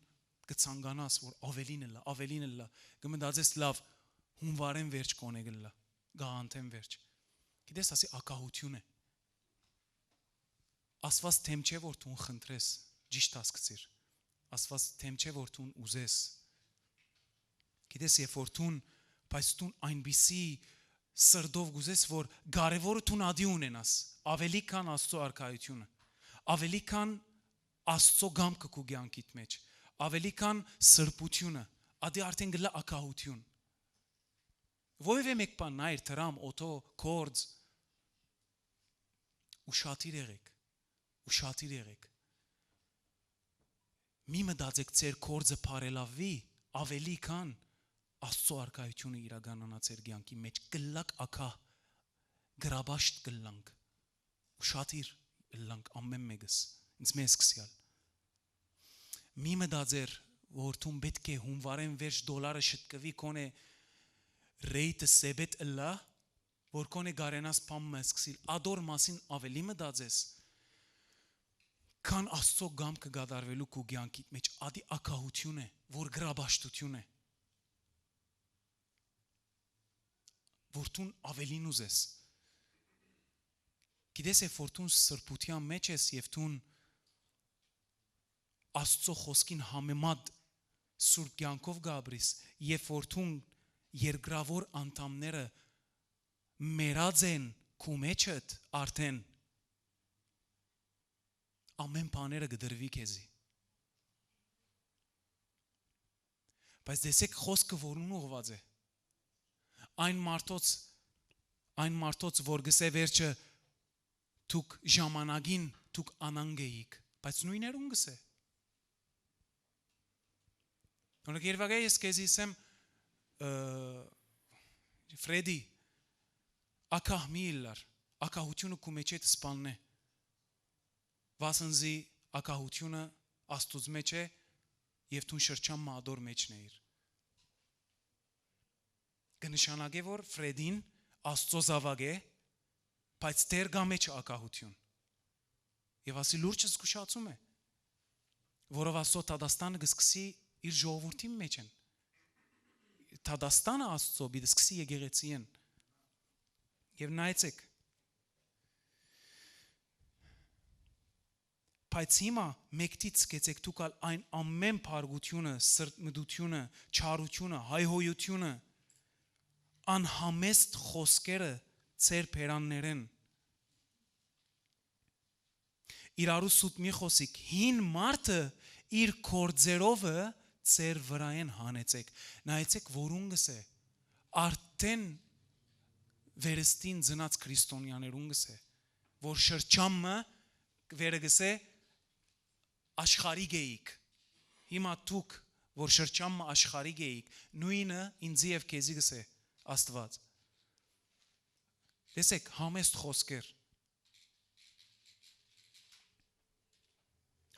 կը ցանկանաս, որ աւելին ըլլայ, աւելին ըլլայ, կը մտածես, «Լաւ, հունվարէն վերջ կոնե կ'ըլլայ, գաղանթէն վերջ»։ Գիտես, ասի ակահութիւն է։ Աստուած դէմ չէ որ դուն խնդրես, ճիշդ հասկցիր։ Աստուած դէմ չէ որ դուն ուզես։ Գիտես, երբ որ դուն, բայց դուն այնպիսի սրտով կ'ուզես, որ կարեւորը դուն ատի ունենաս, աւելի քան Աստուծոյ արքայութիւնը, աւելի քան Աստուծոյ կամքը քու կեանքիդ մէջ, աւելի քան սրբութիւնը, ատի արդէն կ'ըլլայ ակահութիւն։ Որեւէ մէկ բան նայր, դրամ, օթո, կորձ, ուշադիր եղէք, ուշադիր եղէք։ Մի մտածեք ձեր կորձը բարելաւի աւելի քան Աստուծոյ արքայութիւնը իրականանայ ձեր կեանքի մէջ, կ'ըլլաք ակահ, գրապաշտ կ'ըլլանք, ուշադիր ըլլանք ամէն մէկս, ինձ մեզ սկսեալ։ Մի մտածեր, որ դուն պէտք է հունվարէն վերջ դոլարը շտկուի քոնե ռեյտը սեպետ ըլլայ, որ քոնե կարենաս բան մը սկսիլ, ադոր մասին աւելի մտածես, քան Աստուծոյ կամքը կատարուելու քու կեանքիդ մէջ, ատի ակահութիւն է, որ գրապաշտութիւն է, որ դուն աւելին ուզես։ Գիտես, երբ որ դուն սրբութեան մէջ ես եւ դուն Աստուծոյ խօսքին համեմատ սուրբ կեանքով կ'ապրիս, երբ որ դուն երկրաւոր անդամները մեռած են քու մէջդ, արդէն ամէն բաները կը տրուի քեզի։ Բայց տեսեք, խօսքը որուն ուղղուած է։ Այն մարդոց, այն մարդոց, որ գսե վերջը դուք ժամանակին, դուք անանկ էիք, բայց նոյներուն գսե։ Օրինակ, երբակայ ես քեզի ասեմ, ը, Ֆրեդի, ակահ մի ըլլար, ակահութիւնը քու մէջդ սպաննէ, վասն զի ակահութիւնը Աստուծոյ մէջ է եւ դուն շրջան մը ադոր մէջն էիր։ Կը նշանակէ, որ Ֆրեդին Աստուծոյ զաւակ է, բայց դեռ կայ մէջ ակահութիւն։ Եւ ասի լուրջ զգուշացում է, որով Աստուծոյ դատաստանը կը սկսի իր ժողովուրդին մէջ են։ Դատաստանը Աստուծոյ պիտի սկսի եկեղեցիէն։ Եւ նայեցեք, բայց հիմա մեկդից գեցեք դուք ալ այն ամէն փառկութիւնը, սրտմտութիւնը, չարութիւնը, հայհոյութիւնը, անհամեստ խօսքերը ձեր բերաններէն։ Իրարու սուտ մի խօսիք, հին մարդը իր կորձերովը ձեր վրայէն հանեցեք։ Նայեցեք, որուն գսե, արդէն վերստին ծնած քրիստոնյաներուն գսե, որ շրջան մը վերը գսե, աշխարհիկ էիք։ Հիմա դուք, որ շրջան մը աշխարհիկ էիք, նոյնը ինձի եւ քեզի գսե Աստուած։ Տեսեք, համեստ խօսքեր,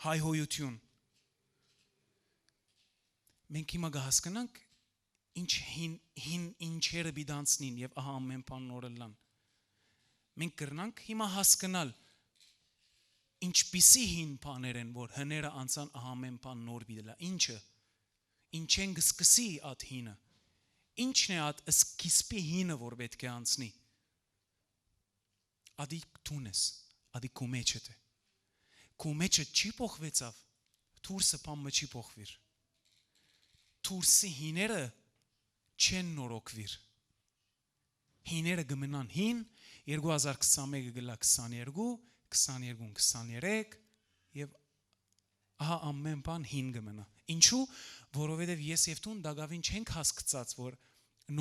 հայհոյութիւն։ Մենք հիմա կը հասկնանք, ինչ հին, հին ինչերը պիտի անցնին եւ ահա ամէն բան նոր ըլլան։ Մենք կրնանք հիմա հասկնալ, ինչպիսի հին բաներ են, որ հները անցան, ահա ամէն բան նոր պիտի լա։ Ի՞նչը, ինչէն կը սկսի այդ հինը, ի՞նչն է այդ սկիզբի հինը, որ պէտք է անցնի։ Ադի դուն ես, ադի քու մեջդ է։ Քու մեջը չի փոխուեցաւ, դուրսը բան մը չի փոխուիր։ Դուրսի հիները չեն նորոգուիր։ Հիները կը մնան հին, երկու հազար քսանմէկը կը լա քսաներկու, քսաներկուն քսաներեք, եւ ահա ամէն բան հին կը մնայ։ Ինչու՞, որովհետեւ ես եւ դուն տակաւին չենք հասկցած, որ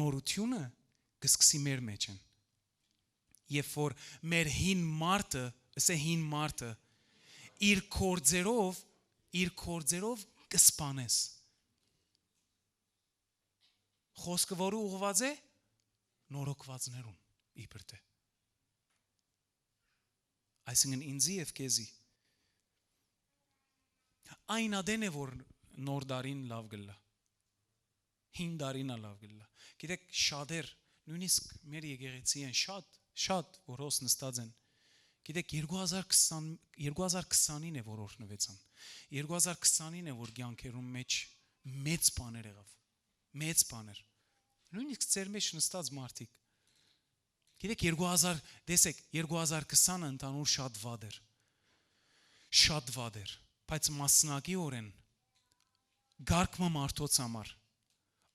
նորութիւնը կը սկսի մեր մեջ են, եւ որ մեր հին մարդը, ասէ, հին մարդը իր գործերով, իր գործերով կը սպանես։ Խօսքը որու ուղղուած է, նորոգուածներուն իբր դէ, այսինքն ինծի եւ քեզի։ Այն ատեն է, որ նոր տարին լաւ կ'ըլլայ, հին տարին ալ լաւ կ'ըլլայ։ Գիտեք, շատեր, նոյնիսկ մեր եկեղեցի են շատ, շատ որ հոս նստած են, գիտեք, երկու հազար քսան, երկու հազար քսանին է, որ օրհնուեցան, երկու հազար քսանին է, որ կեանքերուն մեջ մեծ բաներ եղաւ, մեծ բաներ։ Նոյնիսկ ձեր մեջ նստած մարդիկ, գիտեք, երկու հազար, տեսեք, երկու հազար քսանը ընդհանուր շատ վատ էր, շատ վատ էր, բայց մասնակիորեն կարգ մը մարդոց համար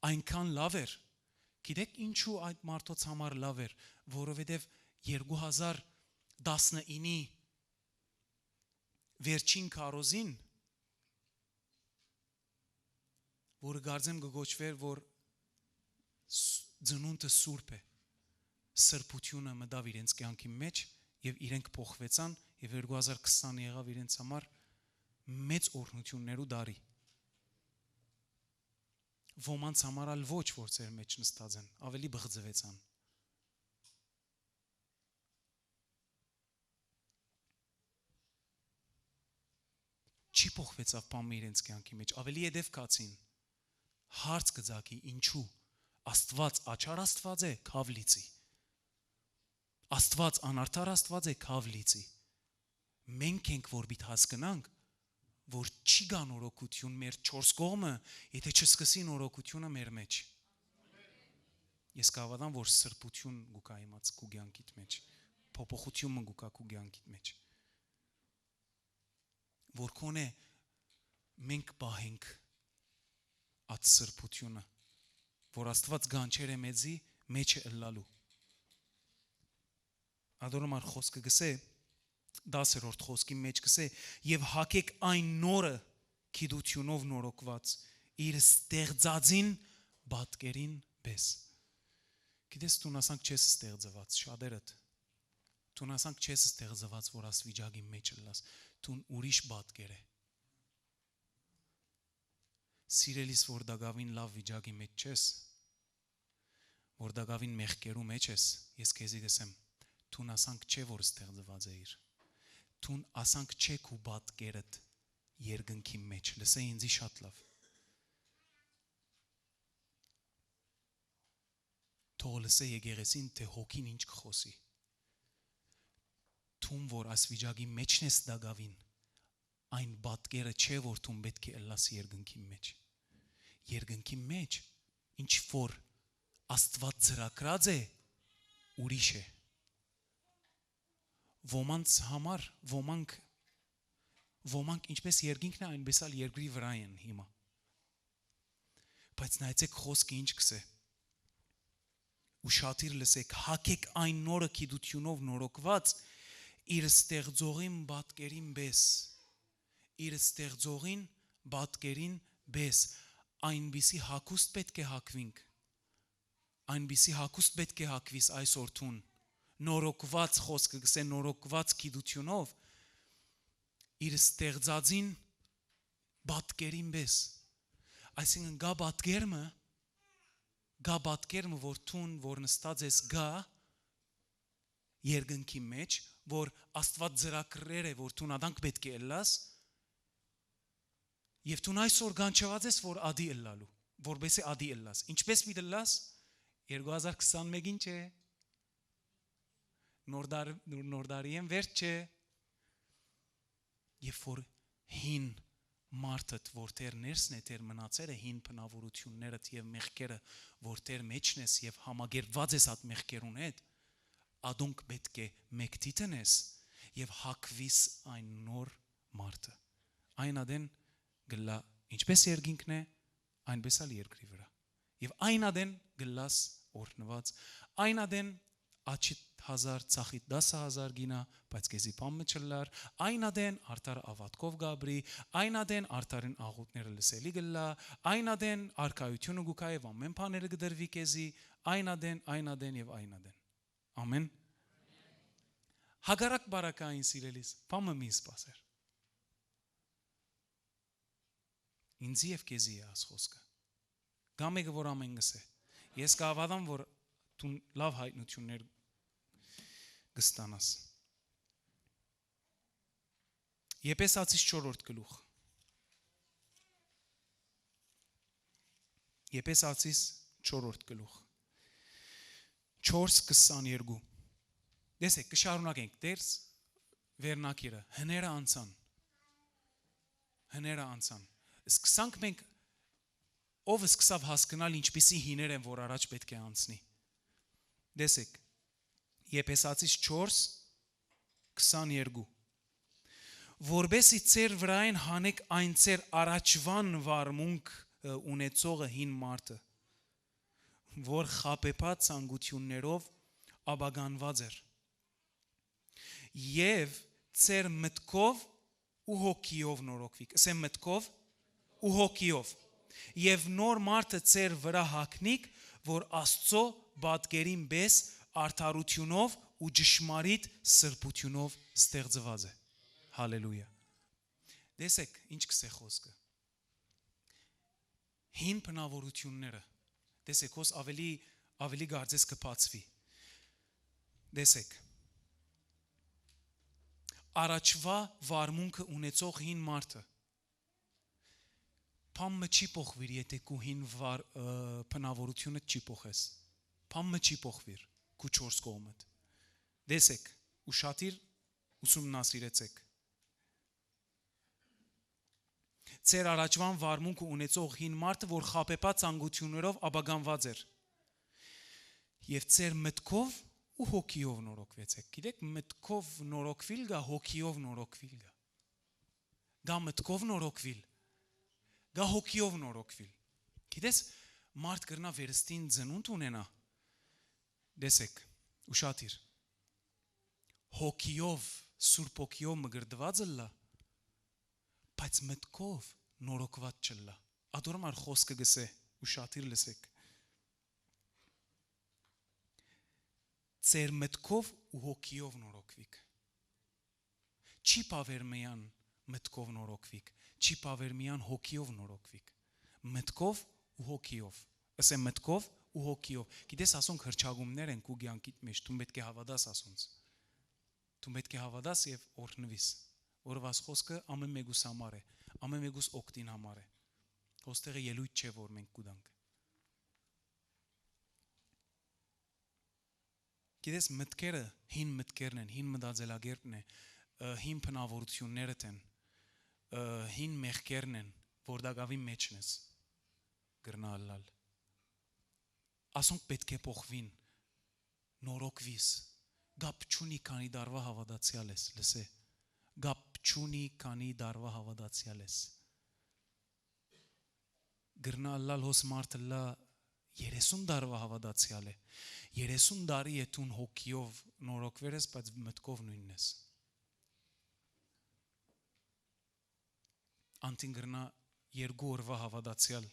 այնքան լաւ էր։ Գիտեք, ինչու այդ մարդոց համար լաւ էր? Որովհետեւ երկու հազար տասնինի վերջին քարոզին, որը կարծեմ կը կոչուէր, որ ս-, ծնունդը սուրբ է, սրբութիւնը մտաւ իրենց կեանքի մեջ, եւ իրենք փոխուեցան, եւ երկու հազար քսան եղաւ իրենց համար մեծ օրհնութիւններու տարի։ Ոմանց համար ալ ոչ, որ ձեր մեջ նստած են, ավելի բղծուեցան։ Չի փոխուեցաւ բան մը իրենց կեանքի մեջ, ավելի ետեւ գացին, հարց կը ծագի, ինչու՞։ Աստուած աչար Աստուած է, քաւ լիցի։ Աստուած անարդար Աստուած է, քաւ լիցի։ Մենք ենք, որ պիտի հասկնանք, որ չի գա նորոգութիւն մեր չորս կողմը, եթէ չսկսի նորոգութիւնը մեր մեջ։ Ես կհաւատամ, որ սրբութիւն կու գայ իմաց քու կեանքիդ մեջ, փոփոխութիւն մը կու գայ քու կեանքիդ մեջ, որ քոնէ մենք պահենք այդ սրբութիւնը, որ Աստուած կանչեր է մեզի մեջը ըլլալու։ Ադորմար խօսքը գսե, դասերորդ խօսքի մեջ գսե, «Եւ հագեք այն նորը գիտութիւնով նորոգուած, իր ստեղծածին պատկերին պէս»։ Գիտես, դուն ասանք չես ստեղծուած, շատերդ, դուն ասանք չես ստեղծուած, որ աս վիճակի մեջ ըլլաս, դուն ուրիշ պատկեր է։ Սիրելիս, որ տակաւին լաւ վիճակի մեջ չես, որ տակաւին մեղքերու մեջ ես, ես քեզի կ'ըսեմ, դուն ասանք չէ, որ ստեղծուած էիր։ Դուն ասանք չէ քու պատկերդ երկնքի մեջ, լսե ինձի շատ լաւ։ Թող լսե եկեղեցին, թէ հոգին ինչ կը խօսի։ Դուն որ աս վիճակի մեջն ես տակաւին, այն պատկերը չէ, որ դուն պէտք է ըլլաս երկնքի մեջ։ Երկնքի մեջ ինչ որ Աստուած ծրագրած է, ուրիշ է։ Ոմանց համար, ոմանք, ոմանք ինչպես երկինքն է, այնպես ալ երկրի վրայ են հիմա։ Բայց նայեցեք, խօսքը ինչ կ'ըսէ։ Ուշադիր լսեք, հագեք այն նորը գիտութիւնով նորոգուած, իր ստեղծողին պատկերին պէս, իր ստեղծողին պատկերին պէս, այնպիսի հագուստ պէտք է հագուինք, այնպիսի հագուստ պէտք է հագուիս այսօր դուն, նորոգուած, խօսքը կ'ըսէ, նորոգուած գիտութիւնով, իր ստեղծածին պատկերին պէս։ Այսինքն, կայ պատկեր մը, կայ պատկեր մը, որ դուն, որ նստած ես, կայ երկնքի մեջ, որ Աստուած ծրագրեր է, որ դուն ադանք պէտք է ըլլաս, եւ դուն այսօր կանչուած ես, որ ադի ըլլալու, որպեսզի ադի ըլլաս։ Ինչպես պիտի ըլլաս, երկու հազար քսանմէկին չէ, նոր դար-, նոր, նոր դարիէն վերջ չէ, երբ որ հին մարդդ, որ դեռ ներսն է, դեռ մնացել է հին բնաւորութիւններդ եւ մեղքերը, որ դեռ մէջն ես եւ համակերպուած ես այդ մեղքերուն հետ, ադոնք պէտք է մէկ դիտնես եւ հագուիս այն նոր մարդը։ Այն ատեն կ'ըլլայ ինչպէս երկինքն է, այնպէս ալ երկրի վրայ։ Եւ այն ատեն կ'ըլլաս օրհնուած, այն ատեն աչքիդ հազար, ձախիդ տասը հազար կ'իյնայ, բայց քեզի բան մը չ'ըլլար, այն ատեն արդար աւատքով կ'ապրի, այն ատեն արդարին աղօթքները լսելի կ'ըլլայ, այն ատեն արքայութիւնը կու գայ եւ ամէն բաները կը տրուի քեզի, այն ատեն, այն ատեն եւ այն ատեն։ Ամէն։ Հակառակ պարագային, սիրելիս, բան մը մի սպասեր։ Ինձի եւ քեզի է աս խօսքը։ Կայ մէկը, որ ամէն կ'ըսէ։ Ես կ'հաւատամ, որ դուն լաւ յայտնութիւններ կ'ստանաս։ Եփեսացիս չորրորդ գլուխ։ Եփեսացիս չորրորդ գլուխ։ Չորս քսաներկու։ Տեսեք, կը շարունակենք դերս վերնագիրը։ Հները անցան։ Հները անցան։ Սկսանք մենք, ով սկսաւ հասկնալ ինչպիսի հիներ են, որ առաջ պէտք է անցնի։ Տեսեք, Եփեսացիս չորս քսաներկու։ Որպէսի ձեր վրայէն հանէք այն ձեր առաջուան վարմունքը ունեցողը հին մարդը, որ խաբեբայ ցանկութիւններով ապականուած էր, եւ ձեր մտքով ու հոգիով նորոգուիք։ Ըսեմ, մտքով ու հոգիով։ Եւ նոր մարդը ձեր վրայ հագնիք, որ Աստուծոյ պատկերին պէս արդարութիւնով ու ճշմարիտ սրբութիւնով ստեղծուած է։ Հալելույա։ Տեսեք, ինչ կ'ըսէ խօսքը։ Հին բնաւորութիւնները, տեսեք, հոս աւելի, աւելի կարծես կը բացուի։ Տեսեք, առաջուայ վարմունքը ունեցող հին մարդը, բան մը չի փոխուիր, եթէ քու հին վար-, ը, բնաւորութիւնդ չի փոխես։ Բան մը չի փոխուիր քու չորս կողմդ։ Տեսեք, ուշադիր ուսումնասիրեցեք։ Ձեր առաջուան վարմունքը ունեցող հին մարդը, որ խաբեբայ ցանկութիւններով ապականուած էր, եւ ձեր մտքով ու հոգիով նորոգուեցէք։ Գիտեք, մտքով նորոգուիլ կայ, հոգիով նորոգուիլ կայ։ Կայ մտքով նորոգուիլ, կայ հոգիով նորոգուիլ։ Գիտես, մարդ կրնայ վերստին ծնունդ ունենայ։ Տեսեք, ուշադիր։ Հոգիով, Սուրբ Հոգիով մկրտուած ըլլայ, բայց մտքով նորոգուած չ'ըլլայ։ Ատոր համար խօսքը կ'ըսէ, ուշադիր լսեք։ Ձեր մտքով ու հոգիով նորոգուիք։ Չի բաւեր միան մտքով նորոգուիք, չի բաւեր միան հոգիով նորոգուիք։ Մտքով ու հոգիով։ Ըսեմ, մտքով ու հոգիով։ Գիտես, ասոնք հրճակումներ են քու կեանքիդ մէջ, դուն պէտք է հաւատաս ասոնց։ Դուն պէտք է հաւատաս եւ օրհնուիս, որ վաս խօսքը ամէն մեկուս համար է, ամէն մեկուս օգտին համար է։ Ոստեղը ելոյթ չէ, որ մենք կու տանք։ Գիտես, մտքերը հին մտքերն են, հին մտածելակերպն է, ը, հին բնաւորութիւններդ են, ը, հին մեղքերն են, որ տակաւին մէջն ես, կրնայ ըլլալ։ Ասոնք պէտք է փոխուին, նորոգուիս, կապ չունի քանի տարուայ հաւատացեալ ես, լսէ, կապ չունի քանի տարուայ հաւատացեալ ես։ Կրնայ ըլլալ հոս մարդ ըլլայ երեսուն տարուայ հաւատացեալ է, երեսուն տարի է դուն հոգիով նորոգուեր ես, բայց մտքով նոյնն ես։ Անդին կրնայ երկու օրուայ հաւատացեալ,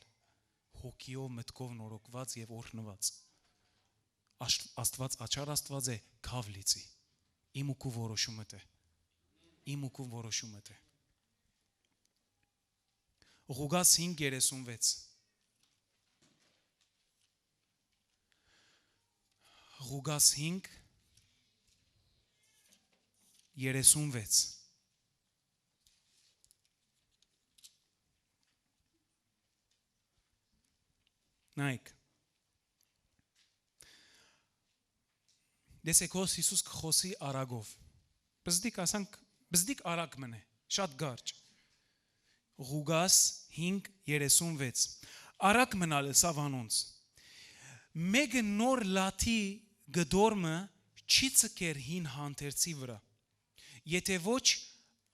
հոգիով, մտքով նորոգուած եւ օրհնուած։ Աշ-, Աստուած, աչար Աստուած է, քաւ լիցի։ Իմ ու քու որոշումդ է։ Իմ ու քու որոշումդ է։ Ղուկաս հինգ երեսուն վեց։ Ղուկաս հինգ երեսուն վեց։ Նայեք։ Տեսեք, հոս Յիսուս կը խօսի արագով։ Բզդիկ, ասանք, բզդիկ արագ մնե, շատ կարճ։ Ղուկաս հինգ երեսուն վեց։ Առակ մնալ ըսաւ անոնց. «Մէկը նոր լաթի կտոր մը չի ձգեր հին հանդերձի վրայ, եթէ ոչ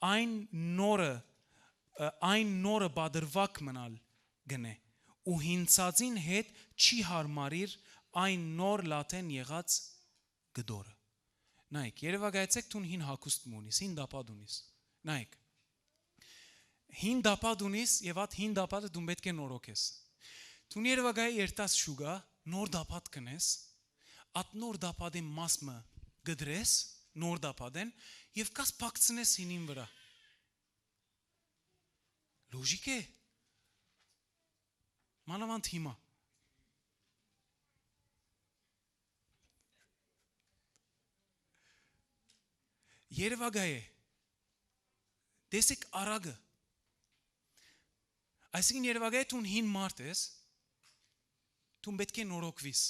այն նորը, ը, այն նորը պատրուակ մնալ կ'ընէ, ու հինցածին հետ չի յարմարիր այն նոր լաթէն եղած կտորը»։ Նայեք, երեւակայեցէք, դուն հին հագուստ մը ունիս, հին տապատ ունիս։ Նայեք, հին տապատ ունիս եւ այդ հին տապատը դուն պէտք է նորոգես։ Դուն երեւակայ երթաս շուկայ, նոր տապատ կ'ընես, այդ նոր տապատին մաս մը կտրես, նոր տապատէն, եւ կաս փակցնես հինին վրայ։ Լոժիկ է։ Մանաւանդ հիմա։ Երեւակայ է։ Տեսեք առակը։ Այսինքն երեւակայ է, դուն հին մարդ ես, դուն պէտք է նորոգվիս,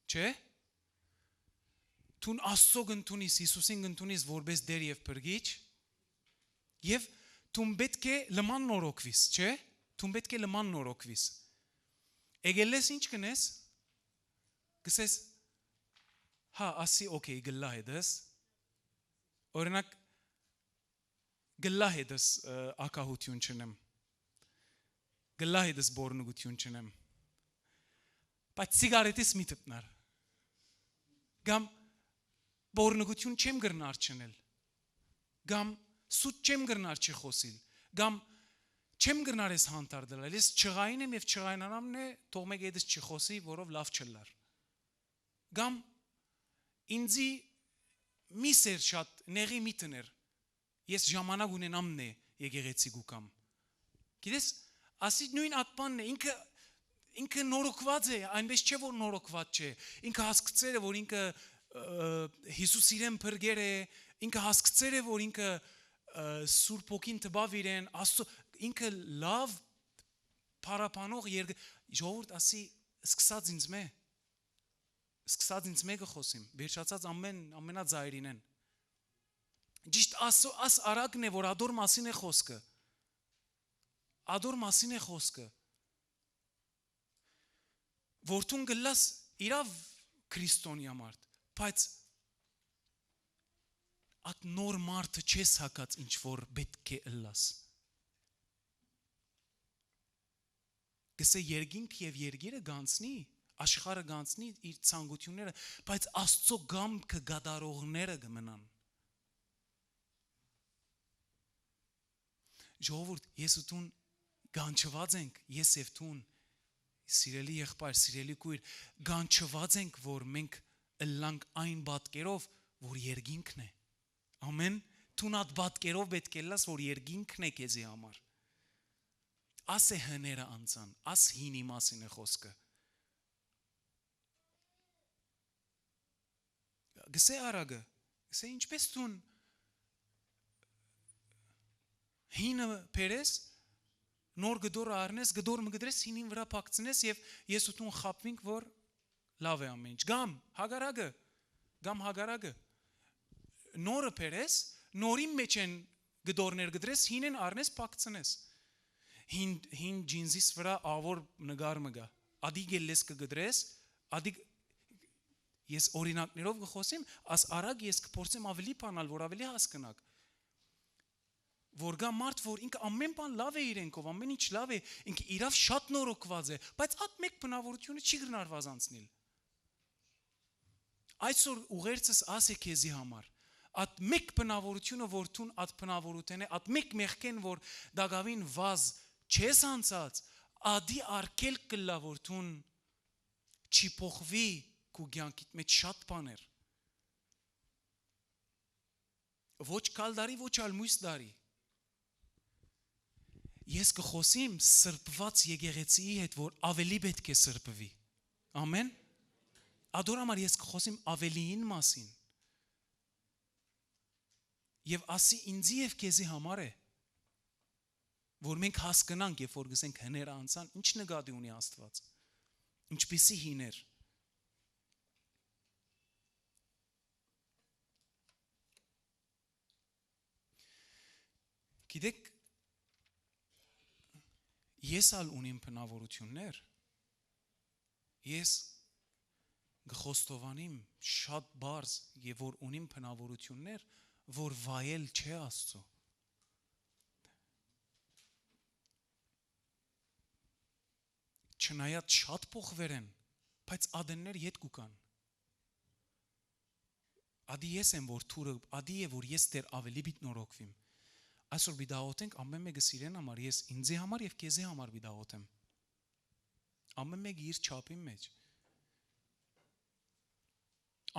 չէ՞։ Դուն Աստծո կ'ընդունիս, Յիսուսին կ'ընդունիս որպէս Տէր եւ Փրկիչ, եւ դուն պէտք է լման նորոգվիս, չէ՞։ Դուն պէտք է լման նորոգվիս։ Եկել ես, ինչ կ'ընես, կ'ըսես, հա, ասի, օքեյ, գլա հետս։ Օրինակ, գլա հետս, ը, ակահութիւն չընեմ, գլա հետս բորնուկութիւն չընեմ, բայց սիգարետիս մի դպնար, կամ բորնուկութիւն չեմ կրնար չընել, կամ սուտ չեմ կրնար չխօսիլ, կամ չեմ կրնար ես հանդարտել, ես չղային եմ եւ չղայնանամն է, թող մէկ հետս չխօսի, որով լաւ չըլլար, կամ ինձի մի սեր շատ նեղի մի դներ, ես ժամանակ ունենամ նե եկեղեցի կու կամ։ Գիտես, ասի նոյն ատպանն է, ինքը, ինքը նորոգուած է, այնպես չէ որ նորոգուած չէ, ինքը հասկցեր է որ ինքը, ը, Յիսուս իրեն փրկեր է, ինքը հասկցեր է որ ինքը, ը, Սուրբ Հոգին տպաւ իրեն, Աստծո, ինքը լաւ փառաբանող երգ-, ժողովուրդ, ասի, սկսած ինձ մէ, սկսած ինձ մէ կը խօսիմ, վերջացած ամեն, ամենածայրինեն։ Ճիշտ ասո-, աս առակն է, որ ադոր մասին է խօսքը։ Ադոր մասին է խօսքը։ Որ դուն գլաս իրաւ քրիստոնեայ մարդ, բայց ատ նոր մարդը չես հակած ինչ որ պէտք է ըլլաս։ Կսե երկինք եւ երկիրը գանցնի, աշխարհը գանցնի իր ցանկությունները, բայց Աստծո կամքը կատարողները կմնան։ Ժողովուրդ, ես ու դուն կանչված ենք, ես եւ դուն, սիրելի եղբայր, սիրելի քույր, կանչված ենք, որ մենք ըլլանք այն պատկերով, որ երկինքն է։ Ամեն, դուն ատ պատկերով պէտք է լաս, որ երկինքն է քեզի համար։ Աս է հները անցան, աս հինի մասին է խոսքը։ Գսե առակը, գսե ինչպես դուն հինը բերես, նոր գդորը առնես, գդոր մը գդրես, հինին վրա փակցնես եւ ես ու դուն խապվինք, որ լաւ է ամեն ինչ։ Կամ հակառակը, կամ հակառակը, նորը բերես, նորին մեջ են գդորներ գդրես, հինեն առնես, փակցնես։ Հին, հին ջինզիս վրա ավոր նկար մը գա։ Ադի գելլես կը գդրես, ադի, ես օրինակներով կը խոսեմ, աս առակ ես կը փորձեմ ավելի բանալ, որ ավելի հասկնաք, որ գա մարդ, որ ինքը ամեն բան լաւ է իրենքով, ամեն ինչ լաւ է, ինքը իրաւ շատ նորոգուած է, բայց ատ մէկ բնավորությունը չի գնար վազանցնել։ Այսօր ուղերձս աս է քեզի համար, ատ մէկ բնավորությունը, որ դուն ատ բնավորութենէ, ատ մէկ մեղքեն, որ դակավին վազ չես անցած, ադի արգելք կլա, որ դուն չի փոխվի քու կյանքիդ մեջ շատ բաներ։ Ոչ կալ դարի, ոչ ալ մյուս դարի։ Ես կը խոսիմ սրբուած եկեղեցիի հետ, որ ավելի պէտք է սրբվի։ Ամեն։ Ադոր համար ես կը խոսիմ ավելիին մասին։ Եւ ասի ինձի եւ քեզի համար է, որ մենք հասկնանք, երբ որ գսենք հները անցան, ինչ նկատի ունի Աստված, ինչպիսի հիներ։ Գիտեք, ես ալ ունիմ բնաւորութիւններ։ Ես կը խոստովանիմ շատ բարձ եւ որ ունիմ բնաւորութիւններ, որ վայել չէ Աստծո։ Չնայած շատ փոխուեր են, բայց ատեններ ետ կու կան։ Ատի ես եմ, որ թուրը, ատի է, որ ես դեռ աւելի պիտի նորոգուիմ։ Այսօր պիտի աղօթենք, ամէն մեկը սիրեն համար, ես ինձի համար եւ քեզի համար պիտի աղօթեմ։ Ամէն մեկը իր չափին մեջ։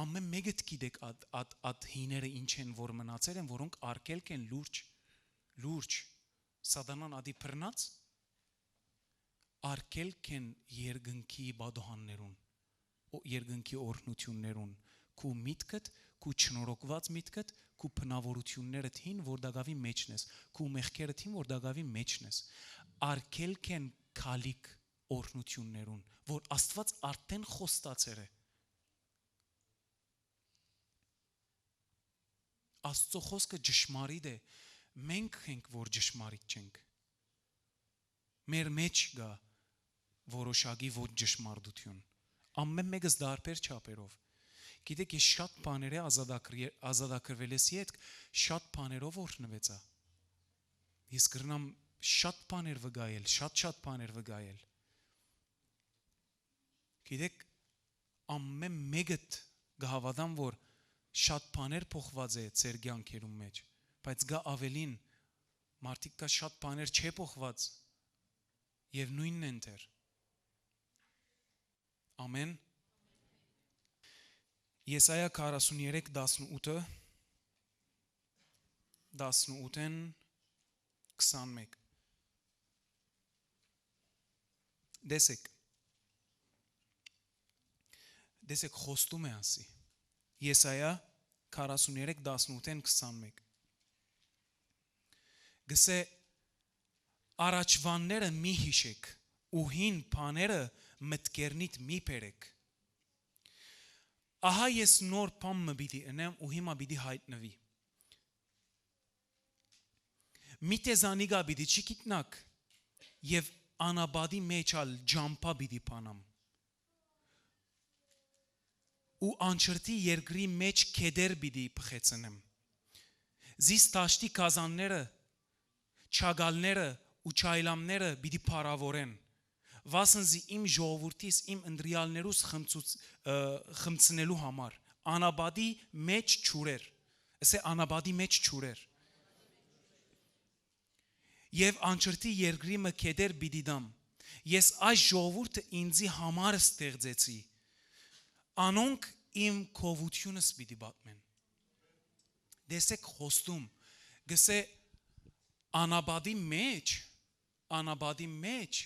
Ամէն մեկը գիտեք ատ, ատ, ատ հիները ինչ են, որ մնացեր են, որոնք արգելք են լուրջ, լուրջ, սատանան ատի բռնած, արգելք են երկնքի պատուհաններուն, օ-, երկնքի օրհնութիւններուն, քու միտքդ, քու չնորոգուած միտքդ, քու բնաւորութիւններդ հին, որ դակաւի մէջն ես, քու մեղքերդ հին, որ դակաւի մէջն ես, արգելք են քալիք օրհնութիւններուն, որ Աստուած արդէն խոստացեր է։ Աստծո խոսքը ճշմարիտ է, մենք ենք, որ ճշմարիտ չենք։ Մեր մեջ կա որոշակի ոչ ճշմարտութիւն։ Ամէն մեկս դարբեր չափերով։ Գիտեք, ես շատ բաներէ ազատակրի-, ազատակրուելէս ետք շատ բաներով օրհնուեցայ։ Ես կրնամ շատ բաներ վկայել, շատ-շատ բաներ վկայել։ Գիտեք, ամէն մեկդ կը հաւատամ, որ շատ բաներ փոխուած է ձեր կեանքերուն մեջ, բայց կայ աւելին, մարդիկ կայ շատ բաներ չէ փոխուած եւ նոյնն են դեռ։ Ամէն։ Եսայա քառասուն երեք տասնութը, տասնութեն քսանմէկ։ Տեսեք, տեսեք, խոստում է ասի։ Եսայա քառասուն երեք տասնութեն քսանմէկ։ Գսե, առաջուանները մի յիշեք ու հին բաները մտքերնիդ մի բերեք։ Ահա ես նոր բան մը պիտի ընեմ ու հիմա պիտի յայտնուի։ Միթէ զանիկա պիտի չի գիտնաք, եւ անապատի մեջ ալ ճամբայ պիտի բանամ ու անչրտի երկրի մեջ կէտեր պիտի բղեցնեմ։ Զիս դաշտի գազանները, չակալները ու չայլամները պիտի փառաւորեն, վասն զի իմ ժողովուրդիս, իմ ընտրեալներուս խմցուց-, ը, խմցնելու համար, անապատի մեջ ջուրեր, ըսէ, անապատի մեջ ջուրեր։ Եւ անչրտի երկրի մը կէտեր պիտի տամ։ Ես այս ժողովուրդը ինձի համար ստեղծեցի, անոնք իմ գովութիւնս պիտի պատմեն։ Տեսեք, խոստում, գսե, անապատի մեջ, անապատի մեջ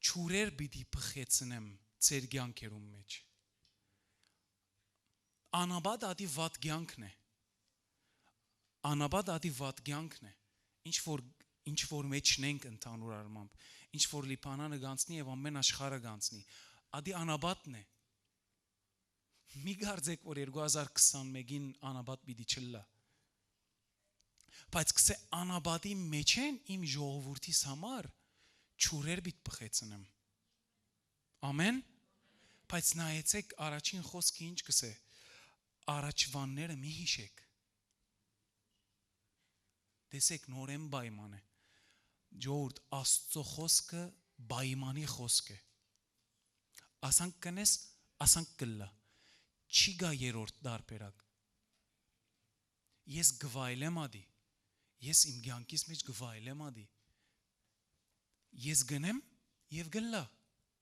ջուրեր պիտի բղեցնեմ ձեր կեանքերուն մեջ։ Անապատ ատի վատ կեանքն է։ Անապատ ատի վատ կեանքն է։ Ինչ որ, ինչ որ մեջն ենք ընդհանուր առմամբ, ինչ որ Լիբանանը կանցնի եւ ամէն աշխարհը կանցնի, ատի անապատն է։ Մի կարծեք, որ երկու հազար քսանմէկին անապատ պիտի չլլայ։ Բայց գսե, անապատի մեջ են իմ ժողովուրդիս համար ջուրեր պիտի բղեցնեմ։ Ամեն։ Բայց նայեցեք, առաջին խոսքը ինչ գսե. «Առաջվանները մի հիշեք»։ Տեսեք, նորեն պայման է։ Ժողովուրդ, Աստծո խոսքը պայմանի խոսք է։ Ասանք կնես, ասանք կլլա։ Չի գա երրորդ տարբերակ։ Ես գվայլեմ ադի։ Ես իմ կյանքիս մեջ գվայլեմ ադի։ Ես գնեմ և գլլա։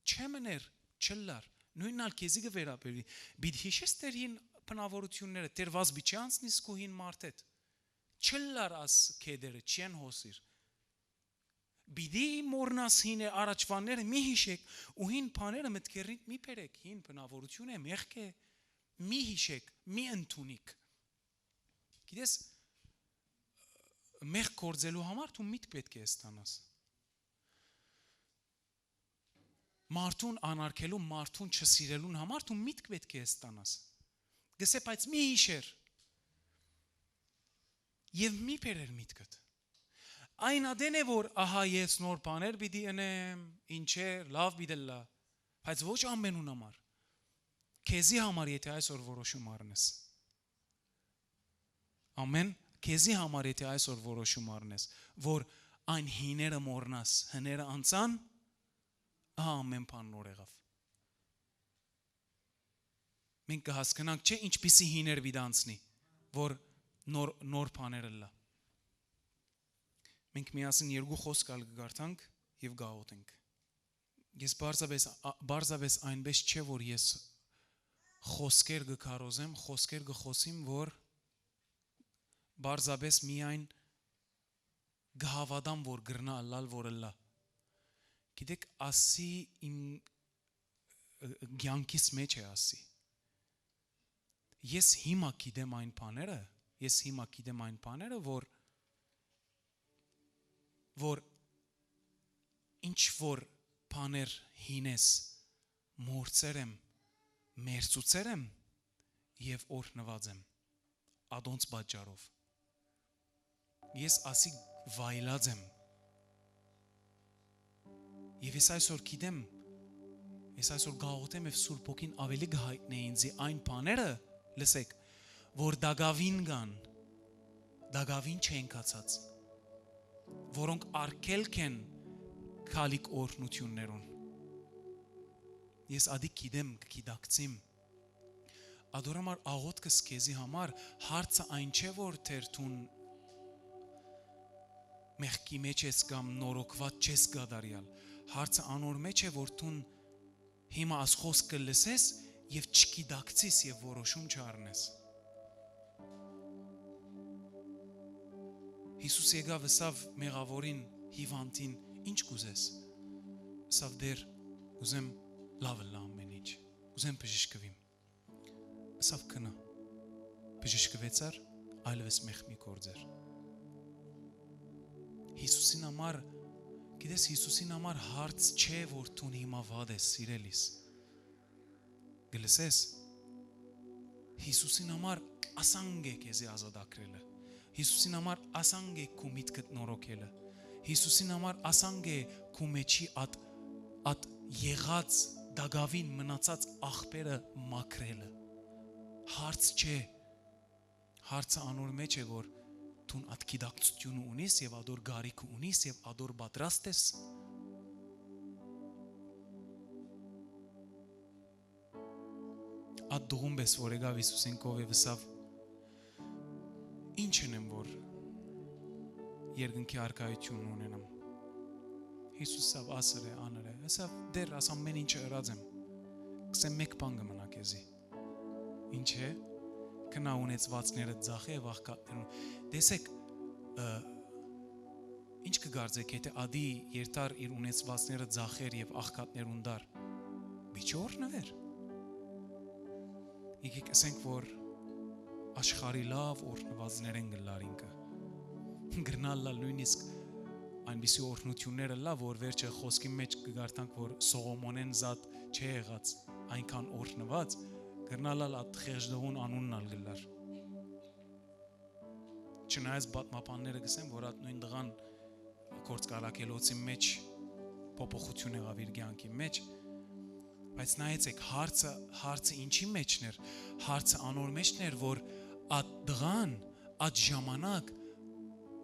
Չեմ ներ, չլլար։ Նույնն ալ քեզի կվերաբերվի։ Պիտի հիշես Տեր հին բնավորությունները, Տեր վազբի չի անցնի սկուհին մարդետ։ Չլլար աս կեդերը, չեն հոսիր։ Պիտի մորնաս հին է առաջվանները, մի հիշեք, ու հին բաները մտքերնիդ մի բերեք, հին բնավորություն է, մեղք է, մի հիշեք, մի ընդունիք։ Գիտես, մեղք գործելու համար դու միտք պետք է ստանաս։ Մարդուն անարգելու, մարդուն չսիրելուն համար դու միտք պետք է ստանաս։ Գսե, բայց մի հիշեր և մի բերեր միտքդ։ այն ատեն է որ ահա ես նոր բաներ պիտի ընեմ, ինչեր, լաւ պիտի ըլլայ, բայց ոչ ամենուն համար։ Քեզի համար, եթե այսօր որոշում առնես, ամեն, քեզի համար, եթե այսօր որոշում առնես, որ այն հիները մոռնաս, հները անցան, ահա ամեն բան նոր եղաւ։ Մենք կը հասկնանք, չէ՞, ինչպիսի հիներ պիտի անցնի, որ նոր, նոր բաներ ըլլայ։ Մենք միասին երկու խօսք ալ կը կարդանք եւ կաղօտենք։ Ես պարզապէս, ա-, պարզապէս այնպէս չէ, որ ես խօսքեր կը քարոզեմ, խօսքեր կը խօսիմ, որ պարզապէս միայն կը հաւատամ, որ կրնայ ըլլալ, որ ըլլայ։ Գիտէք, ասի իմ, ը, ը, կեանքիս մէջ է, ասի։ Ես հիմա գիտեմ այն բաները, ես հիմա գիտեմ այն բաները, որ, որ ինչ որ բաներ հինէս մոռցեր եմ, մերցուցեր եմ եւ օրհնուած եմ ատոնց պատճառով։ Ես ասի վայելած եմ։ Եւ ես այսօր գիտեմ, ես այսօր կաղօտեմ եւ Սուրբ Հոգին աւելի կը յայտնէ ինձի այն բաները, լսեք, որ տակաւին կան, տակաւին չեն գացած, որոնք արգելք են գալիք օրհնութիւններուն։ Ես ատի գիտեմ, կը գիտակցիմ։ Ատոր համար աղօթքս քեզի համար, հարցը այն չէ, որ թեր դուն մեղքի մէջ ես կամ նորոգուած չես կատարեալ։ Հարցը անոր մէջ է, որ դուն հիմա աս խօսքը լսես եւ չգիտակցիս եւ որոշում չառնես։ Յիսուս եկաւ, ըսաւ մեղաւորին, հիւանդին. «Ինչ կ'ուզես»։ Ըսաւ. «Տէր, ուզեմ լաւ ըլլայ ամեն ինչ, ուզեմ բժշկուիմ»։ Ըսաւ. «Գնա»։ Բժշկուեցար, այլեւս մեղք մի գործեր։ Յիսուսին համար, գիտես, Յիսուսին համար հարց չէ, որ դուն հիմա վատ ես, սիրելիս։ Կը լսես։ Յիսուսին համար ասանկ է քեզի ազատագրելը։ Յիսուսին համար ասանկ է քու միտքդ նորոգելը։ Յիսուսին համար ասանկ է քու մէջի ատ, ատ եղած, տակաւին մնացած աղբերը մաքրելը։ Հարց չէ։ Հարցը անոր մէջ է, որ դուն ատ գիտակցութիւնը ունիս եւ ատոր կարիքը ունիս եւ ատոր պատրաստ ես։ Ատ տղուն պէս որ եկաւ Յիսուսին քով եւ ըսաւ. «Ի՞նչ ընեմ, որ երկնքի արքայութիւնը ունենամ»։ Յիսուս ըսաւ. «Ասր է, անր է»։ Ըսաւ. «Տէր, աս ամեն ինչը ըրած եմ, կսեմ, մէկ բան կը մնայ քեզի»։ Ինչ է։ Գնա, ունեցուածները ծախէ եւ աղքատներուն։ Տեսեք, ը, ինչ կը կարծէք, եթե ատի երթար, իր ունեցուածները ծախէր եւ աղքատներուն տար, մի՞ չ'օրհնուէր։ Եկեք ըսենք, որ աշխարհի լաւ օրհնուածներէն կ'ըլլար ինքը։ Կրնայ ըլլալ նոյնիսկ այնպիսի օրհնութիւններ ըլլայ, որ վերջը խօսքին մէջ կը կարդանք, որ Սողոմոնէն զատ չէ եղած այնքան օրհնուած, կրնայ ըլլալ ատ խեղճ տղուն անունն ալ կ'ըլլար։ Չնայած պատմաբանները կ'ըսեն, որ ատ նոյն տղան Գործք առաքելոցի մէջ փոփոխութիւն եղաւ իր կեանքի մէջ, բայց նայեցեք, հարցը, հարցը ինչի մէջն էր, հարցը անոր մէջն էր, որ ատ տղան, ատ ժամանակ,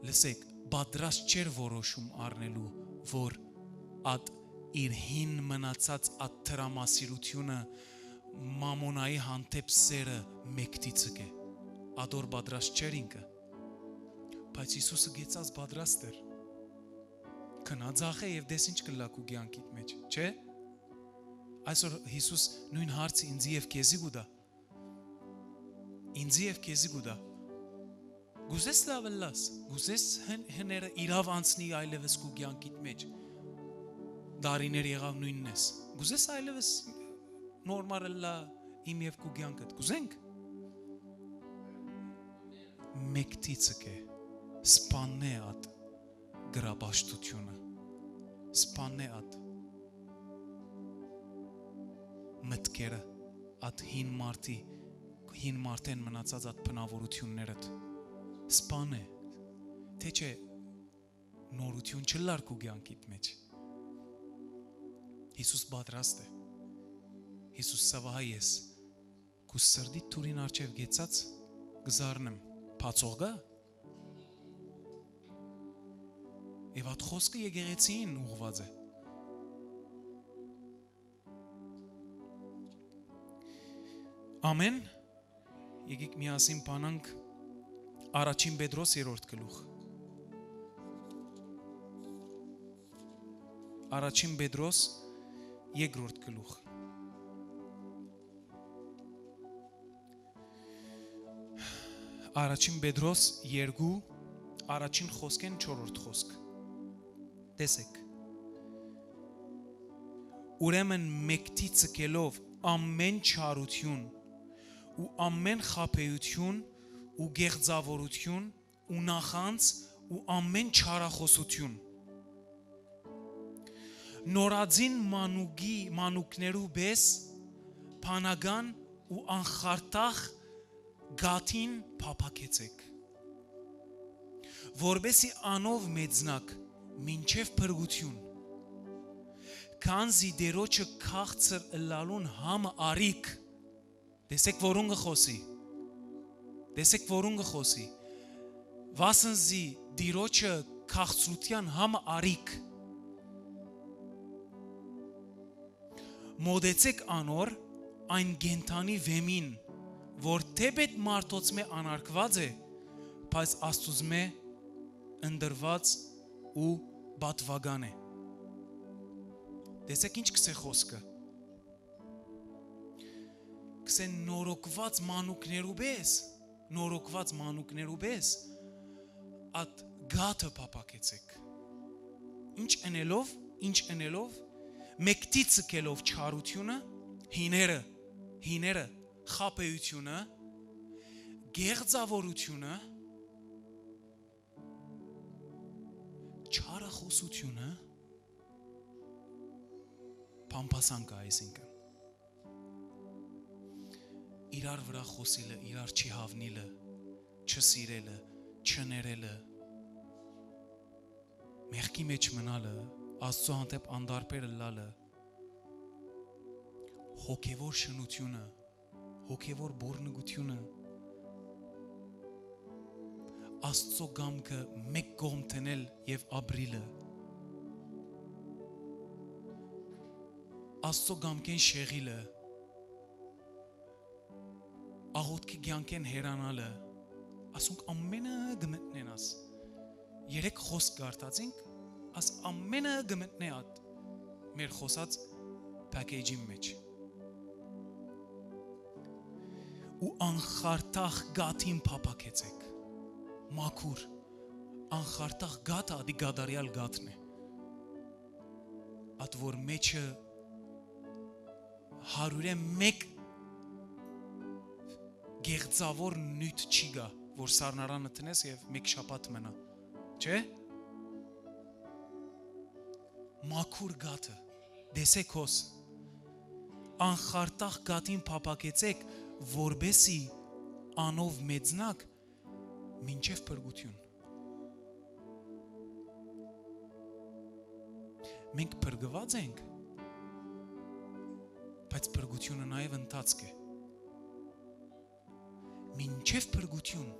լսեք, պատրաստ չէր որոշում առնելու, որ ատ իր հին մնացած ատ տրամասիրութիւնը, մամոնայի հանդէպ սերը մեկդի ցկէ։ Ատոր պատրաստ չէր ինքը, բայց Յիսուսը գեցած պատրաստ էր։ Քնա ձախ է եւ դես ինչ կ'ըլլայ քու կեանքիդ մէջ, չէ՞։ Այսօր Յիսուս նոյն հարցը ինձի եւ քեզի կու տայ։ Ինձի եւ քեզի կու տայ։ Կ'ուզես լաւ ըլլաս, կ'ուզես հն-, հները իրաւ անցնի այլեւս քու կեանքիդ մէջ։ Դարիներ եղաւ նոյնն ես։ Կ'ուզես այլեւս նորմալ ըլլայ իմ եւ քու կեանքդ։ Կ'ուզենք։ Մեկդի ցկէ, սպաննէ ատ գրապաշտութիւնը, սպաննէ ատ մտքերը, ատ հին մարդի, հին մարդէն մնացած ատ բնաւորութիւններդ։ Սպաննէ, թէ չէ նորութիւն չըլլար քու կեանքիդ մէջ։ Յիսուս պատրաստ է։ Յիսուս սա վահայ ես քու սրտիդ դուռին առջեւ կեցած կը զարնեմ, բացող կա։ Եւ այդ խօսքը եկեղեցիին ուղղուած է։ Ամեն։ Եկեք միասին բանանք առաջին Պետրոս երրորդ գլուխ։ Առաջին Պետրոս երկրորդ գլուխ։ Առաջին Պետրոս երկու, առաջին խօսքէն չորրորդ խօսք։ Տեսեք։ Ուրեմն մեկդի ցկելով ամեն չարութիւն ու ամեն խաբէութիւն ու գեղձաւորութիւն ու նախանձ ու ամեն չարախօսութիւն, նորածին մանուկի, մանուկներու պէս բանական ու անխարդախ գաթին փափաքեցէք, որպէսզի անով մեծնաք մինչեւ փրկութիւն, քանզի Տէրոջը քաղցր ըլլալուն համը առիք։ Տեսեք, որուն կը խօսի։ Տեսեք, որուն կը խօսի։ Վասն զի Տիրոջը քաղցրութեան համը առիք։ Մոտեցեք անոր այն կենդանի վեմին, որ թէպէտ մարդոցմէ անարգուած է, բայց Աստուծմէ ընտրուած ու պատուական է։ Տեսեք, ինչ կսե խօսքը։ Կսե նորոգուած մանուկներու պէս, նորոգուած մանուկներու պէս, այդ գաթը փափաքեցեք։ Ինչ ընելով, ինչ ընելով, մեկդի ցկելով չարութիւնը, հիները, հիները, խաբէութիւնը, գեղձաւորութիւնը, չարախօսութիւնը, փամփասանքը, այսինքն, իրար վրայ խօսիլը, իրար չի հաւնիլը, չսիրելը, չներելը, մեղքի մէջ մնալը, Աստծո հանդէպ անտարբեր ըլլալը, հոգեվոր շնութիւնը, հոգեվոր բոռնկութիւնը, Աստծո կամքը մէկ կողմ դնել եւ ապրիլը, Աստծո կամքէն շեղիլը, աղօթքի կեանքէն հեռանալը, ասոնք ամենը կը մտնեն աս։ Երեք խօսք կարդացինք, աս ամենը կը մտնէ այդ մեր խօսած package-ին մէջ։ Ու անխարդախ գաթին փափաքեցեք, մաքուր, անխարդախ գաթը ատի կատարեալ գաթն է, ատ որ մեջը հարիւրէ մէկ գեղձաւոր նիւթ չի գայ, որ սառնարանը դնես եւ մէկ շաբաթ մնայ, չէ՞։ Մաքուր գաթը, տեսեք հոս, անխարդախ գաթին փափաքեցեք, որպէսզի անով մեծնաք մինչեւ փրկութիւն։ Մենք փրկուած ենք, բայց փրկութիւնը նաեւ ընթացք է։ Մինչեւ փրկութիւն։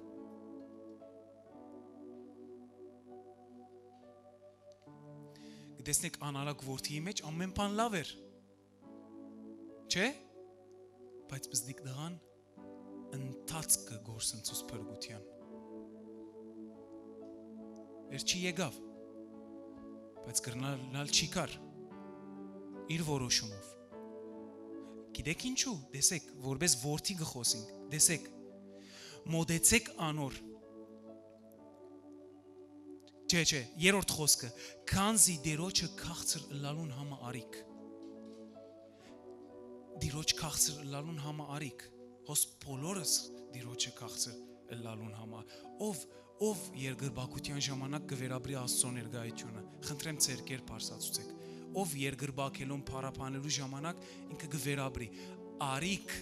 Կտեսնեք, անարակ որդիի մէջ ամեն բան լաւ էր, չէ՞։ Բայց պզնիկ տղան ընթացքը գործընծուց փրկութեան։ Վերջի եկաւ, բայց կրնալ չի կար իր որոշումով։ Գիտեք ինչու՞, տեսեք, որպես որդի կը խօսինք, տեսեք, մոտեցեք անոր, չէ, չէ, երրորդ խոսքը, քանզի Տիրոջը քաղցր ըլլալուն համը արիք։ Տիրոջ քաղցր ըլլալուն համը արիք։ Հոս բոլորս Տիրոջը քաղցր ըլլալուն համը։ Ով, ով երկրպագության ժամանակ կը վերապրի Աստծո ներկայությունը, խնդրեմ, ձերքեր բարձրացուցեք։ Ով երկրպագելուն փառաբանելու ժամանակ ինքը կը վերապրի։ Արիք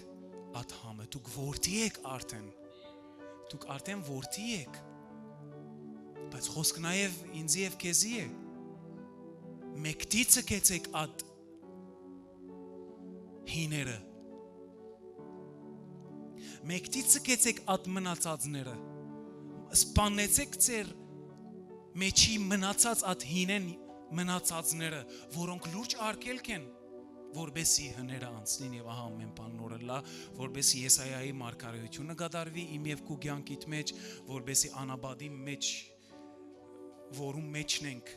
ատ համը, դուք որդի եք արդեն։ Դուք արդեն որդի եք։ Բայց խօսք նաեւ ինծի եւ քեզի է. մեկդի ցկեցէք ատ հիները, մեկդի ցկեցէք ատ մնացածները, սպանեցէք ձեր մեջի մնացած ատ հինեն մնացածները, որոնք լուրջ արգելք են, որպեսի հները անցնին, եւ ահա ամէն բան նոր ըլլայ, որպեսի Եսայայի մարգարեութիւնը կատարուի իմ եւ քու կեանքիդ մէջ, որպեսի անապատին մէջ, որուն մէջն ենք,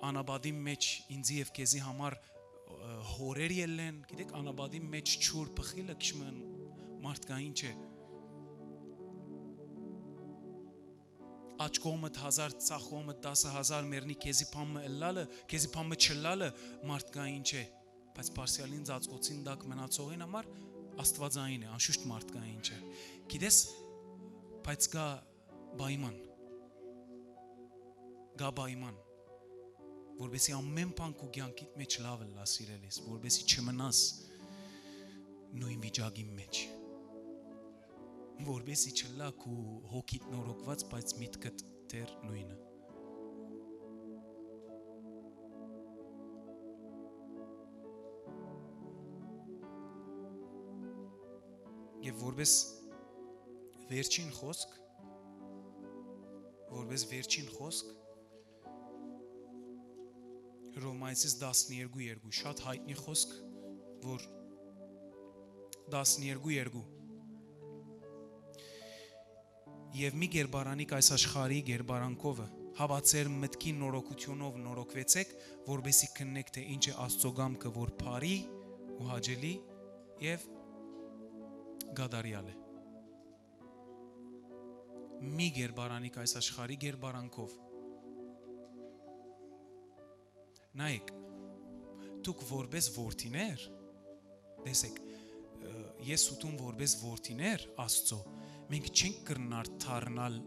անապատին մէջ ինծի եւ քեզի համար, ը, հորեր ելլեն, գիտեք, անապատին մէջ ջուր բխիլը քիչ մը մարդկային չէ։ Աջ կողմդ հազար, ձախ կողմդ տասը հազար մեռնի, քեզի բան մը ըլլալը, քեզի բան մը չըլլալը մարդկային չէ, բայց Պարսիալին ծածկոցին տակ մնացողին համար աստուածային է, անշուշտ մարդկային չէ։ Գիտես, բայց կա պայման, կա պայման, որպեսի ամէն բան քու կեանքիդ մէջ լաւ ըլլայ, սիրելիս, որպեսի չմնաս նոյն վիճակին մէջ, որպեսի չըլլայ քու հոգիդ նորոգուած, բայց միտքդ դեռ նոյնը։ Եւ որպես վերջին խօսք, որպես վերջին խօսք, Հռոմայեցիս տասներկու երկու, շատ յայտնի խօսք, որ տասներկու երկու. «Եւ մի կերպարանիք այս աշխարհի կերպարանքովը, հապա ձեր մտքի նորոգութիւնով նորոգուեցէք, որպեսզի քննեք, թէ ինչ է Աստծո կամքը, որ բարի ու հաճելի եւ կատարեալ է»։ Մի կերպարանիք այս աշխարհի կերպարանքով։ Նայեք, դուք որպես որդիներ, տեսեք, ը, ես ու դուն որպես որդիներ Աստծո, մենք չենք կրնար դառնալ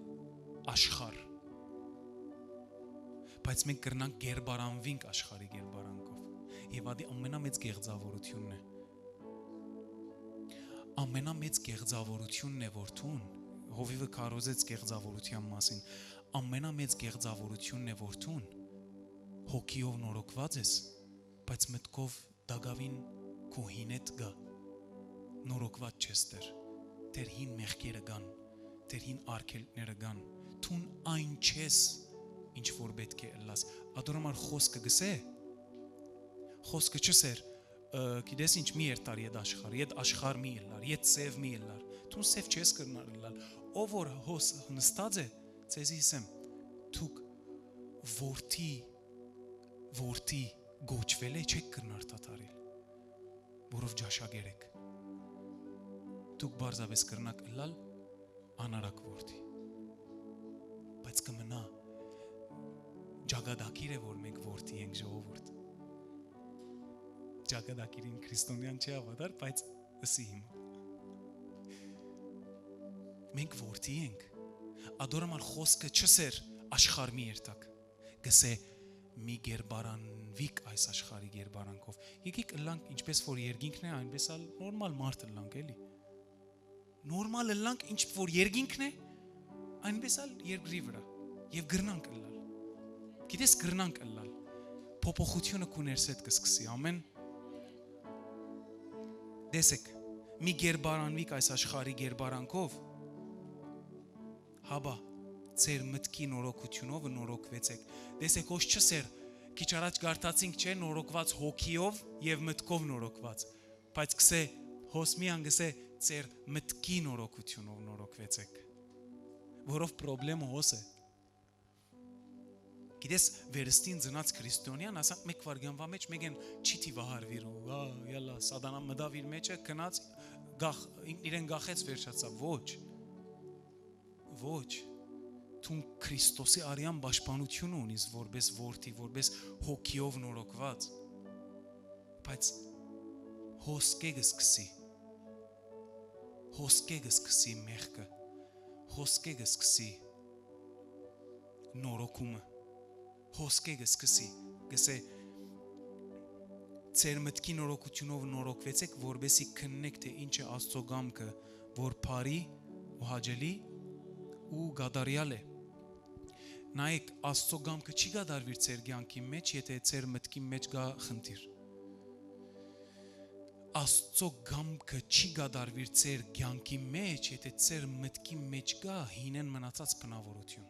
աշխարհ, բայց մենք կրնանք կերպարանվինք աշխարհի կերպարանքով։ Եւ ադի ամենամեծ կեղծավորությունն է։ Ամենամեծ կեղծավորությունն է, որ դուն, հովիվը քարոզեց կեղծավորության մասին, ամենամեծ կեղծավորությունն է, որ դուն հոգիով նորոգված ես, բայց մտքով տակաւին քո հինեդ կա, նորոգված չես դեռ, դեռ հին մեղքերը կան, դեռ հին արգելքները կան, դուն այն չես, ինչ որ պէտք է ըլլաս։ Ատոր համար խօսքը գսե, խօսքը չսեր, ը, գիտես ինչ, մի երթար ետ աշխարհ, ետ աշխարհ մի ըլլար, ետ սեւ մի ըլլար, դուն սեւ չես կրնար ըլլալ, ով որ հոս նստած է, ձեզի ըսեմ, դուք որդի, որդի կոչուելէ չեք կրնար դադարել, որով ճաշակեր եք։ Դուք պարզապէս կրնաք ըլլալ անարակ որդի։ Բայց կը մնայ ճակատագիրը, որ մենք որդի ենք, ժողովուրդ։ Ճակատագիրին քրիստոնեան չի հաւատար, բայց ըսի հիմա։ Մենք որդի ենք։ Ատոր համար խօսքը չսեր աշխարհ մի երթաք, գսե մի կերպարանվիք այս աշխարհի կերպարանքով։ Եկեք ըլլանք ինչպես որ երկինքն է, այնպես ալ նորմալ մարդ ըլլանք, էլի։ Նորմալ ըլլանք ինչ որ երկինքն է, այնպես ալ երկրի վրա։ Եւ կրնանք ըլլալ։ Գիտես, կրնանք ըլլալ։ Փոփոխությունը քու ներսեդ կը սկսի, ամեն։ Տեսեք, մի կերպարանվիք այս աշխարհի կերպարանքով, հապա ձեր մտքի նորոգութիւնով նորոգուեցէք։ Տեսեք, հոս չսեր, քիչ առաջ կարդացինք, չէ՞, նորոգուած հոգիով եւ մտքով նորոգուած, բայց գսե, հոս միան գսե, ձեր մտքի նորոգութիւնով նորոգուեցէք, որով պրոբլեմը հոս է։ Գիտես, վերստին ծնած քրիստոնեան, ասանք, մեկ վայրկեանվա մէջ մեկեն չի թիվահարվիր ու, ա, յալա, սատանան մտաւ իր մեջը, գնաց, գախ-, ինքն իրեն գախեց, վերջացաւ։ Ոչ։ Ոչ։ Դուն Քրիստոսի արեան պաշտպանութիւնը ունիս որպես որդի, որպես հոգիով նորոգուած։ Բայց հոսկէ կը սկսի։ Հոսկէ կը սկսի մեղքը։ Հոսկէ կը սկսի նորոգումը։ Հոսկէ կը սկսի, կսե, ձեր մտքի նորոգութիւնով նորոգուեցէք, որպեսզի քննեք, թէ ինչ է Աստծո կամքը, որ բարի ու հաճելի ու կատարեալ է։ Նայեք, Աստծո կամքը չի կատարուիր ձեր կեանքին մէջ, եթէ ձեր մտքին մէջ կայ խնդիր։ Աստծո կամքը չի կատարուիր ձեր կեանքին մէջ, եթէ ձեր մտքին մէջ կայ հինէն մնացած բնաւորութիւն։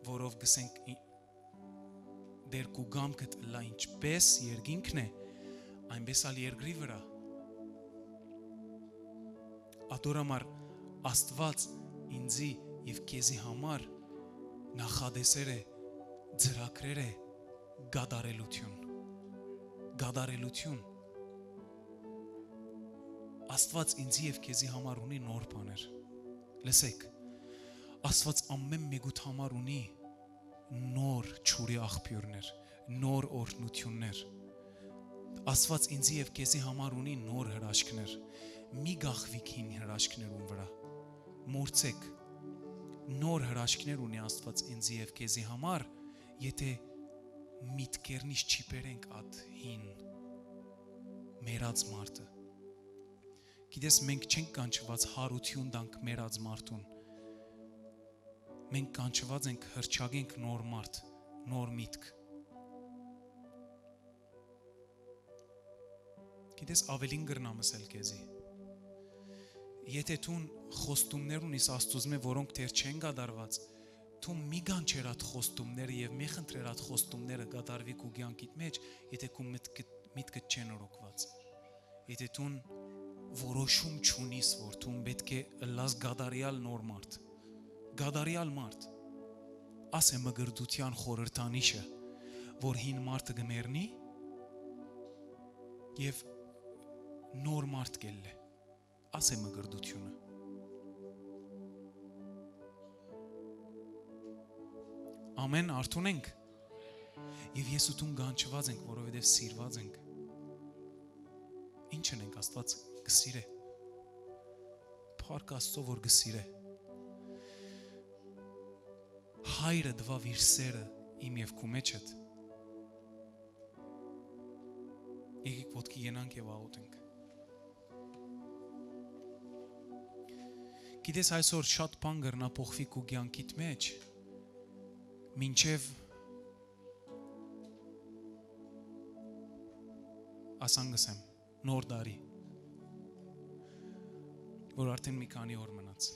Որով կ'ըսենք, ի-, Տէր, քու կամքդ ըլլայ, ինչպէս երկինքն է, այնպէս ալ երկրի վրայ։ Ատոր համար Աստուած ինծի եւ քեզի համար նախատեսեր է, ծրագրեր է կատարելութիւն։ Կատարելութիւն։ Աստուած ինծի եւ քեզի համար ունի նոր բաներ։ Լսեք, Աստուած ամէն մէկուդ համար ունի նոր ջուրի աղբիւրներ, նոր օրհնութիւններ։ Աստուած ինծի եւ քեզի համար ունի նոր հրաշքներ։ Մի կախուիք հին հրաշքներուն վրայ։ Մոռցէք, նոր հրաշքներ ունի Աստուած ինծի եւ քեզի համար, եթէ միտքերնից չի բերենք ատ հին մեռած մարդը։ Գիտես, մենք չենք կանչուած հարութիւն տանք մեռած մարդուն։ Մենք կանչուած ենք հրճագենք նոր մարդ, նոր միտք։ Գիտես, ավելին կրնամ ըսել քեզի։ Եթէ դուն խոստումներ ունիս Աստուծմէ, որոնք դեռ չեն կատարուած, դու մի կանչեր ատ խոստումները եւ մի խնդրեր ատ խոստումները կատարուի քու կեանքիդ մէջ, եթէ քու մտքդ, միտքդ չեն օրոքուած։ Եթէ դուն որոշում չունիս, որ դուն պէտք է ըլլաս կատարեալ նոր մարդ, կատարեալ մարդ, աս է մկրտութեան խորհրդանիշը, որ հին մարդը կը մեռնի եւ նոր մարդ կ'ելլէ։ Աս է մկրտութիւնը։ Ամեն, արթուն ենք։ Եւ ես ու դուն կանչուած ենք, որովհետեւ սիրուած ենք։ Ի՞նչ ընենք, Աստուած կը սիրէ։ Փառք Աստծո, որ կը սիրէ։ Հայրը տուաւ իր սերը իմ եւ քու մէջդ։ Եկեք ոտքի ենանք եւ աղօթենք։ Գիտես, այսօր շատ բան կրնայ փոխուի քու կեանքիդ մէջ, մինչեւ, ասանք ըսեմ, նոր տարի, որ արդեն մի քանի օր մնաց։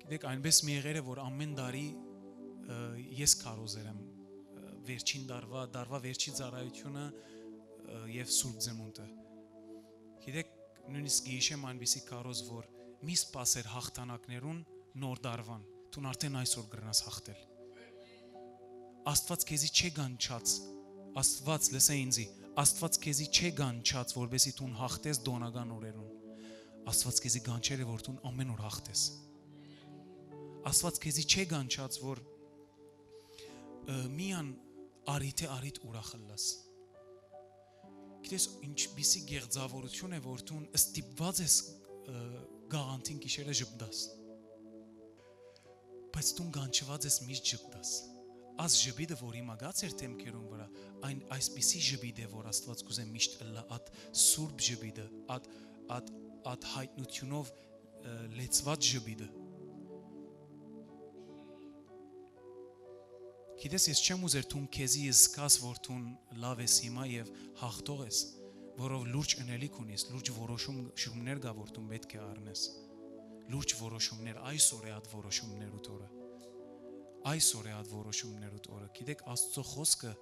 Գիտեք, այնպէս մի եղեր է, որ ամէն տարի, ը, ես քարոզեր եմ, ը, վերջին տարուայ, տարուայ վերջին ծառայութիւնը, ը, եւ Սուրբ Ծնունդը։ Գիտեք, նոյնիսկ կը յիշեմ այնպիսի քարոզ, որ մի սպասեր յաղթանակներուն նոր տարուան, դուն արդեն այսօր կրնաս յաղթել։ Աստուած քեզի չէ կանչած, Աստուած, լսէ ինձի, Աստուած քեզի չէ կանչած, որպեսզի դուն յաղթես տօնական օրերուն։ Աստուած քեզի կանչեր է, որ դուն ամէն օր յաղթես։ Աստուած քեզի չէ կանչած, որ, ը, միան առիթէ առիթ ուրախ ըլլաս։ Գիտես, ինչպիսի գեղձաւորութիւն է, որ դուն ստիպուած ես, ը, գաղանթին գիշերը ժպտաս։ Բայց դուն կանչուած ես միշտ ժպտաս։ Աս ժպիտը, որ հիմա գած էր դէմքերուն վրայ, այն այսպիսի ժպիտ է, որ Աստուած կ'ուզէ միշտ ըլլայ, ատ սուրբ ժպիտը, ատ, ատ, ատ յայտնութիւնով, ը, լեցուած ժպիտը։ Գիտես, ես չեմ ուզեր դուն քեզի զգաս, որ դուն լաւ ես հիմա եւ յաղթող ես, որով լուրջ ընելիք ունիս, լուրջ որոշում, շումներ կայ, որ դուն պէտք է առնես։ Լուրջ որոշումներ, այսօր է այդ որոշումներուդ օրը։ Այսօր է այդ որոշումներուդ օրը։ Գիտեք, Աստծո խօսքը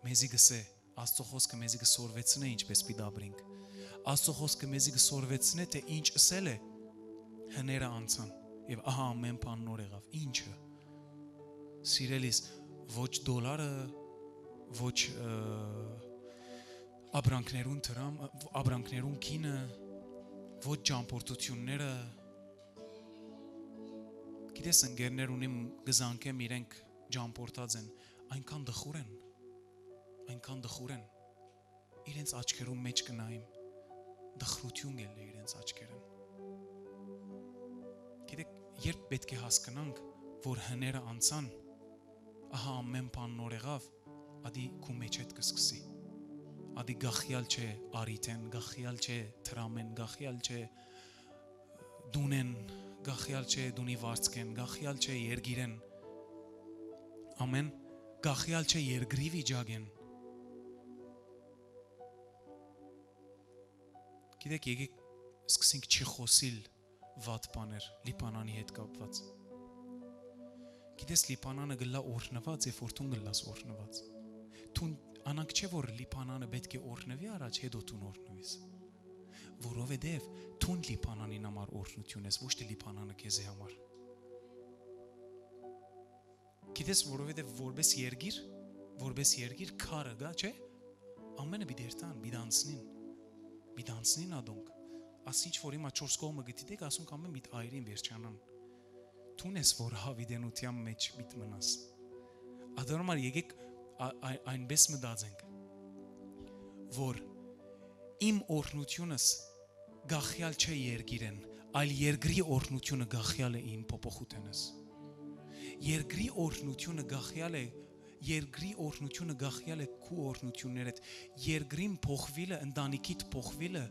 մեզի կ'ըսէ, Աստծո խօսքը մեզի կը սորվեցնէ ինչպէս պիտի ապրենք։ Աստծո խօսքը մեզի կը սորվեցնէ, թէ ինչ ըսել է, հները անցան, եւ ահա ամէն բան նոր եղաւ։ Ի՞նչը։ Սիրելիս, ոչ դոլարը, ոչ, ը, ապրանքներուն դրամ-, ապրանքներուն գինը, ոչ ճամփորդութիւնները։ Գիտես, ընկերներ ունիմ, կը զանգեմ, իրենք ճամփորդած են, այնքան տխուր են, այնքան տխուր են։ Իրենց աչքերուն մէջ կը նայեմ, տխրութիւն կ'ելլէ իրենց աչքերէն։ Գիտեք, երբ պէտք է հասկնանք, որ հները անցան, ահա ամէն բան նոր եղաւ, ատի քու մէջդ կը սկսի։ Ատի գախեալ չէ առիթէն, գախեալ չէ դրամէն, գախեալ չէ տունէն, գախեալ չէ տունի վարձքէն, գախեալ չէ երկիրէն։ Ամեն, գախեալ չէ երկրի վիճակէն։ Գիտեք, եկեք սկսենք չխօսիլ վատ բաներ Լիբանանի հետ կապուած։ Գիտես, Լիբանանը կ'ըլլայ օրհնուած, երբ որ դուն կ'ըլլաս օրհնուած։ Դուն անանք չէ, որ Լիբանանը պէտք է օրհնուի առաջ, հետո դուն օրհնուիս։ Որովհետեւ դուն Լիբանանին համար օրհնութիւն ես, ոչ թէ Լիբանանը քեզի համար։ Գիտես, որովհետեւ որպես երկիր, որպես երկիր քարը կայ, չէ՞, ամէնքը պիտի երթան, պիտի անցնին, պիտի անցնին ատոնք։ Աս ինչ որ հիմա չորս կողմը կը դիտեք, ասոնք ամէն պիտի այրին, վերջանան։ Դուն ես, որ յաւիտենութեան մէջ պիտի մնաս։ Ատոր համար եկեք ա-, ա-, այնպես մտածենք, որ իմ օրհնութիւնս գախեալ չէ երկիրէն, այլ երկրի օրհնութիւնը գախեալ է իմ փոփոխութենս։ Երկրի օրհնութիւնը գախեալ է, երկրի օրհնութիւնը գախեալ է քու օրհնութիւններդ։ Երկրին փոխուիլը, ընտանիքիդ փոխուիլը,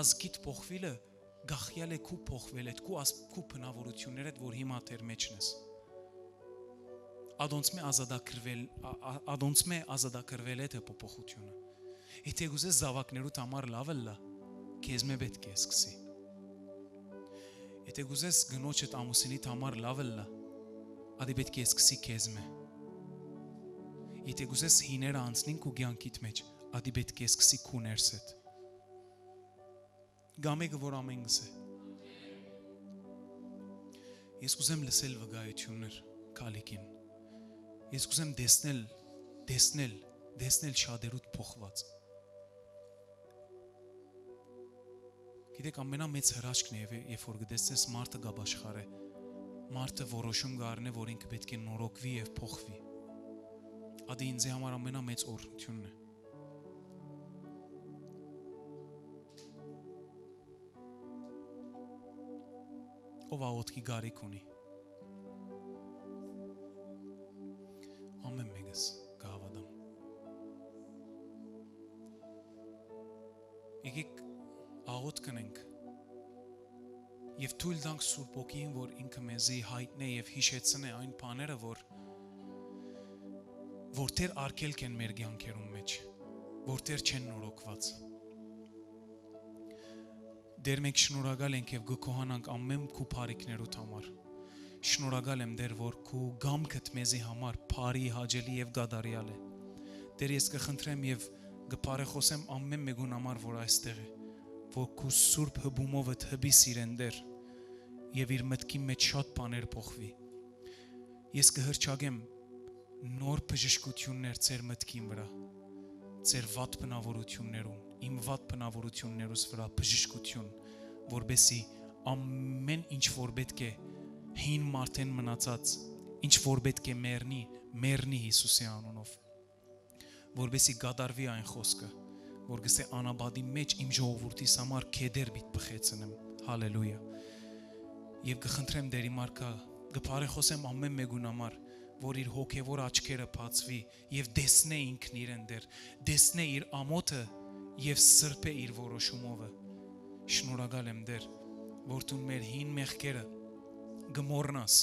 ազգիդ փոխուիլը գախեալ է քու փոխուիլդ, քու ազգ-, քու բնաւորութիւններդ, որ հիմա դեր մէջն ես։ Ատոնցմէ ազատագրուել, ա-, ա-, ատոնցմէ ազատագրուելդ է փոփոխութիւնը։ Եթէ կ'ուզես զաւակներուդ համար լաւ ըլլայ, քեզմէ պէտք է սկսի։ Եթէ կ'ուզես կնոջդ, ամուսինիդ համար լաւ ըլլայ, ատի պէտք է սկսի քեզմէ։ Եթէ կ'ուզես հիները անցնին քու կեանքիդ մէջ, ատի պէտք է սկսի քու ներսդ։ Գա մէկը, որ ամէն կ'ըսէ։ Ես կ'ուզեմ լսել վկայութիւններ քալիքին։ Ես կ'ուզեմ տեսնել, տեսնել, տեսնել շատերուդ փոխուած։ Գիտեք, ամենամեծ հրաշքն է, երբ, երբ որ կտեսնես մարդը կ'ապաշխարէ, մարդը որոշում կ'առնէ, որ ինքը պէտք է նորոգուի եւ փոխուի։ Ատի ինձի համար ամենամեծ օրհնութիւնն է։ Ով աղօթքի կարիք ունի, ամէն մէկս կը հաւատամ։ Եկեք աղօթք ընենք եւ թոյլ տանք Սուրբ Հոգիին, որ ինքը մեզի յայտնէ եւ յիշեցնէ այն բաները, որ, որ դեռ արգելք են մեր կեանքերուն մէջ, որ դեռ չեն նորոգուած։ Տէր, մենք շնորհակալ ենք եւ կը գոհանանք ամէն քու բարիքներուդ համար։ Շնորհակալ եմ, Տէր, որ քու կամքդ մեզի համար բարի, հաճելի եւ կատարեալ է։ Տէր, ես կը խնդրեմ եւ կը բարեխօսեմ ամէն մէկուն համար, որ այստեղ է, որ քու սուրբ հպումովդ հպիս իրեն, Տէր, եւ իր մտքի մէջ շատ բաներ փոխուի։ Ես կը հռչակեմ նոր բժշկութիւններ ձեր մտքին վրայ, ձեր վատ բնաւորութիւններուն, իմ վատ բնաւորութիւններուս վրայ բժշկութիւն, որպեսզի ամէն ինչ որ պէտք է հին մարդէն մնացած, ինչ որ պէտք է մեռնի, մեռնի Յիսուսի անունով, որպեսզի կատարուի այն խօսքը, որ կ'ըսէ. «Անապատի մէջ իմ ժողովուրդիս համար կեդեր պիտի բղեցնեմ»։ Հալելույա։ Եւ կը խնդրեմ, Տէր, իմ արքայ, կը բարեխօսեմ ամէն մէկուն համար, որ իր հոգեւոր աչքերը բացուի եւ տեսնէ ինքն իրեն, Տէր, տեսնէ իր ամօթը եւ սրբէ իր որոշումովը։ Շնորհակալ եմ, Տէր, որ դուն մեր հին մեղքերը կը մոռնաս։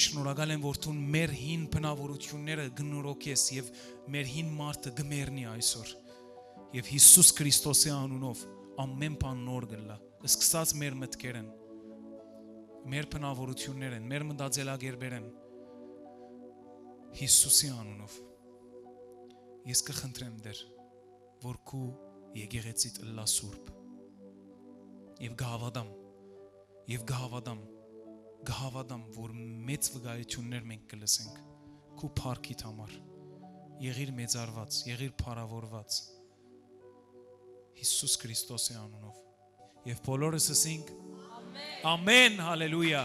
Շնորհակալ եմ, որ դուն մեր հին բնաւորութիւնները կը նորոգես եւ մեր հին մարդը կը մեռնի այսօր։ Եւ Յիսուս Քրիստոսի անունով ամէն բան նոր կ'ըլլայ, սկսած մեր մտքերեն, մեր բնաւորութիւններեն, մեր մտածելակերպերեն, Յիսուսի անունով ես կը խնդրեմ, Տէր, որ քու եկեղեցիդ ըլլայ սուրբ։ Եւ կը հաւատամ, եւ կը հաւատամ, կը հաւատամ, որ մեծ վկայութիւններ մենք կը լսենք քու փառքիդ համար։ Եղիր մեծարուած, եղիր փառաւորուած Յիսուս Քրիստոսի անունով։ Եւ բոլորս ըսինք. Ամեն, հալելույա։